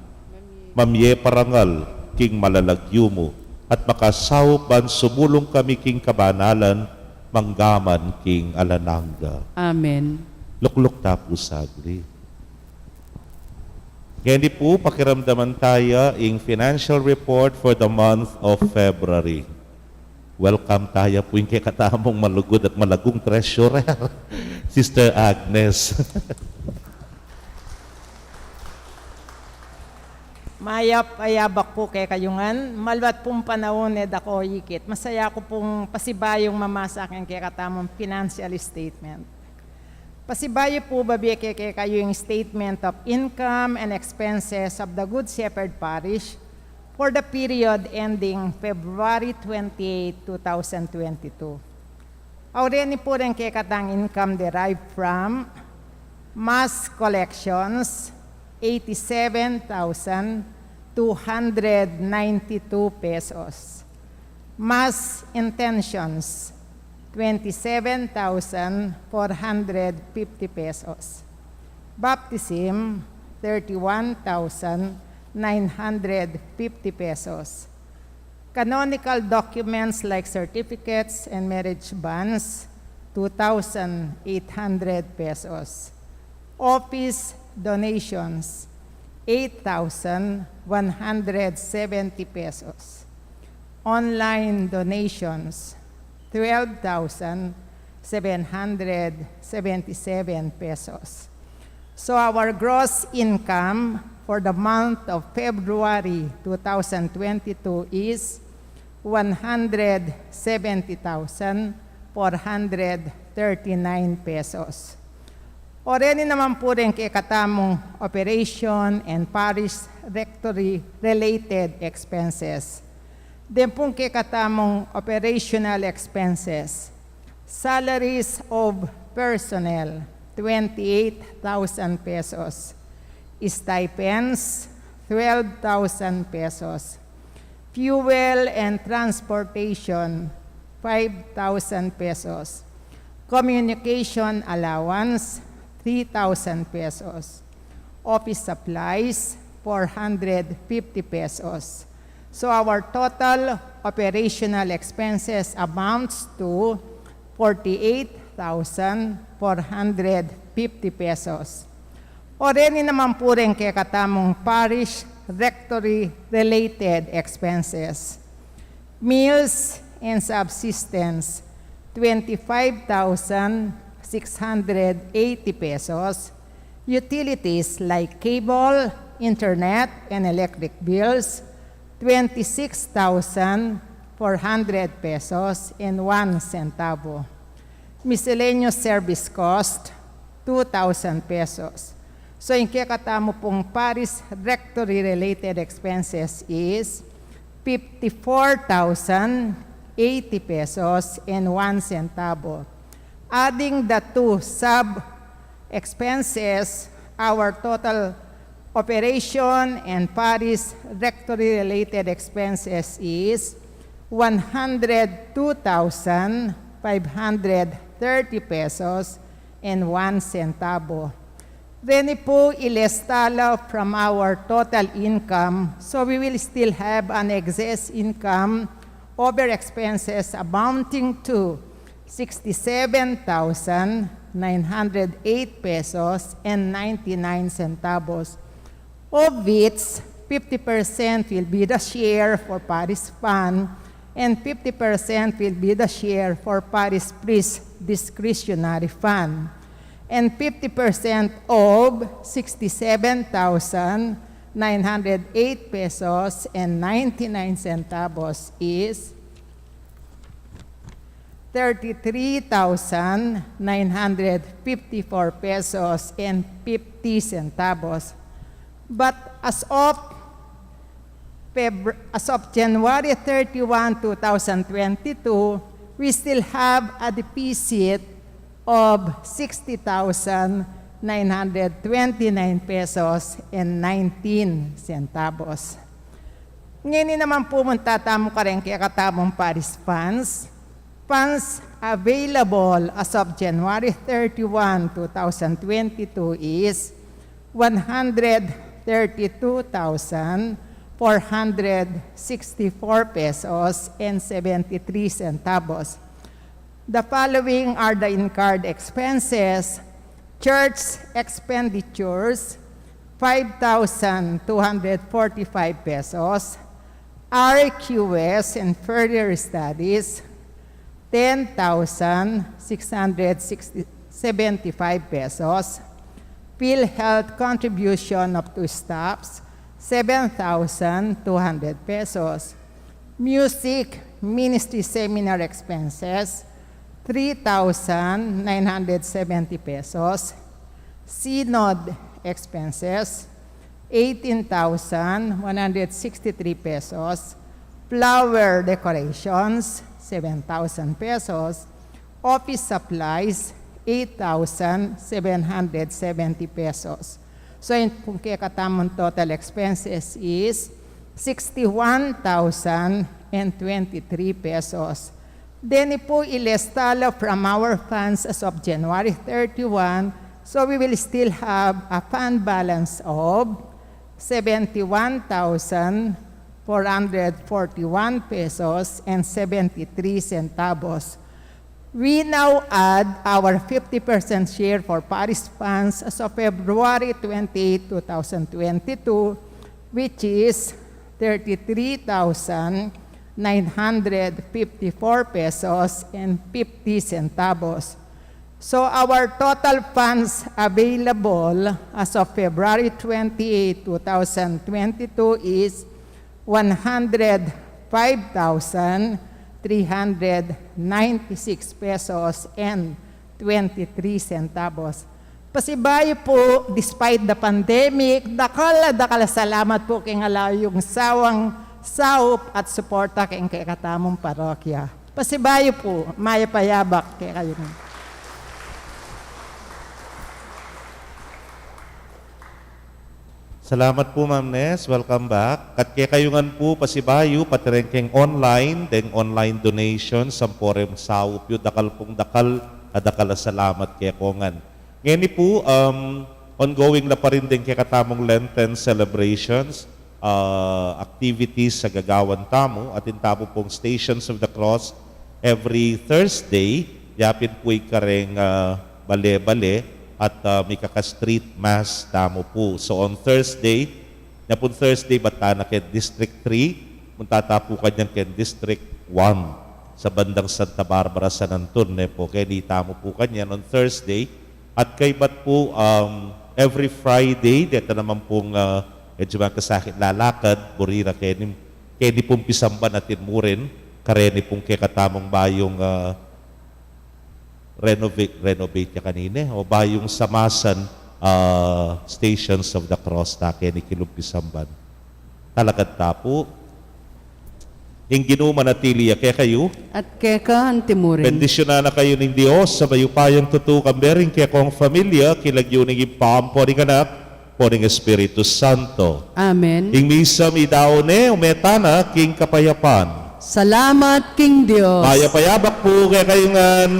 mamie parangal king malalagyu mu, at makasaup ban sumulung kami king kabanalan, manggaman king alang angga. Amen. Lukluk ta pu saglit. Ngeni pu, pakiramdaman taya ing financial report for the month of February. Welcome taya pu ing kekatamung malugud at malagung treasurer, Sister Agnes. Mayap a yabak pu kekayu ngan, maluat pung panaun e da ko ikit. Masaya ku pung pasibayung mamasa king kekatamung financial statement. Pasibayu pu babie ke kekayu ing statement of income and expenses of the Good Shepherd Parish for the period ending February twenty-eight, two thousand twenty-two. Au reni pu reng kekatang income derived from mass collections, eighty-seven thousand two hundred ninety-two pesos. Mass intentions, twenty-seven thousand four hundred fifty pesos. Baptism, thirty-one thousand nine hundred fifty pesos. Canonical documents like certificates and marriage bans, two thousand eight hundred pesos. Office donations, eight thousand one hundred seventy pesos. Online donations, twelve thousand seven hundred seventy-seven pesos. So our gross income for the month of February two thousand twenty-two is one hundred seventy thousand four hundred thirty-nine pesos. O reni naman pu reng kekatamung operation and parish rectory related expenses. Den pung kekatamung operational expenses, salaries of personnel, twenty-eight thousand pesos. Stipends, twelve thousand pesos. Fuel and transportation, five thousand pesos. Communication allowance, three thousand pesos. Office supplies, four hundred fifty pesos. So our total operational expenses amounts to forty-eight thousand four hundred fifty pesos. O reni naman pu reng kekatamung parish rectory related expenses. Meals and subsistence, twenty-five thousand six hundred eighty pesos. Utilities like cable, internet, and electric bills, twenty-six thousand four hundred pesos and one centavo. Miscellaneous service cost, two thousand pesos. So, ing kekatamu pung parish rectory related expenses is fifty-four thousand eighty pesos and one centavo. Adding the two sub expenses, our total operation and parish rectory related expenses is one hundred two thousand five hundred thirty pesos and one centavo. Reni pu i less tala from our total income, so we will still have an excess income over expenses amounting to sixty-seven thousand nine hundred eight pesos and ninety-nine centavos, of which fifty percent will be the share for parish fund and fifty percent will be the share for parish priest discretionary fund, and fifty percent of sixty-seven thousand nine hundred eight pesos and ninety-nine centavos is thirty-three thousand nine hundred fifty-four pesos and fifty centavos. But as of Febru-, as of January thirty-one, two thousand twenty-two, we still have a deficit of sixty thousand nine hundred twenty-nine pesos and nineteen centavos. Ngeni naman pu munta tamu kareng kekatamung parish funds. Funds available as of January thirty-one, two thousand twenty-two is one hundred thirty-two thousand four hundred sixty-four pesos and seventy-three centavos. The following are the incurred expenses: church expenditures, five thousand two hundred forty-five pesos; R Q S and further studies, ten thousand six hundred sixty, seventy-five pesos. PhilHealth contribution of two staffs, seven thousand two hundred pesos. Music ministry seminar expenses, three thousand nine hundred seventy pesos. Synod expenses, eighteen thousand one hundred sixty-three pesos. Flower decorations, seven thousand pesos. Office supplies, eight thousand seven hundred seventy pesos. So, in pung kekatamung total expenses is sixty-one thousand and twenty-three pesos. Deni pu i lista la from our funds as of January thirty-one. So we will still have a fund balance of seventy-one thousand four hundred forty-one pesos and seventy-three centavos. We now add our fifty percent share for parish funds as of February twenty-eight, two thousand twenty-two, which is thirty-three thousand nine hundred fifty-four pesos and fifty centavos. So our total funds available as of February twenty-eight, two thousand twenty-two is one hundred five thousand three hundred ninety-six pesos and twenty-three centavos. Pasibayu pu, despite the pandemic, dakal a dakal a salamat pu keng ala yung sawang saup at suporta keng kekatamung parokya. Pasibayu pu, mayap a yabak kekayu. Salamat pu, Ma'am Nes. Welcome back. At kekayu ngan pu, pasibayu, pati rin keng online, deng online donations, ampo reng saup yu, dakal pung dakal a dakal a salamat kekongan. Ngeni pu, um, ongoing la pa rin deng kekatamung Lenten celebrations, ah, activities a gagawan tamu, atin tamu pung Stations of the Cross every Thursday, yapin pu ing kareng, ah, bale-bale, at, ah, mikaka-street mass tamu pu. So on Thursday, nya pung Thursday, bat tana keng District three, munta ta pu kanyan keng District one, sa bandang Santa Barbara, San Anton, ne pu. Keni tamu pu kanyan on Thursday, at kaybat pu, um, every Friday, deta naman pung, ah, medyu makasakit lalakad, buri ra keni, keni pung pisamban atin mu rin, kareni pung kekatamung bayung, ah, renovate, renovate ya kanini, o bayung samasan, ah, Stations of the Cross, ta keni kilub pisamban. Talakad ta pu. Ing Ginu manatili ya kekayu. At keka anti mu rin. Bendisyunan na kayu ning Dios a mayupayang tutu, kambe ring kekong familia, king lagyu ning Ibpa, ampo ning Anak, ampo ning Espiritu Santo. Amen. Ing misa meyari ne, ume tana king kapayapan. Salamat king Dios. Mayap a yabak pu kekayu ngan.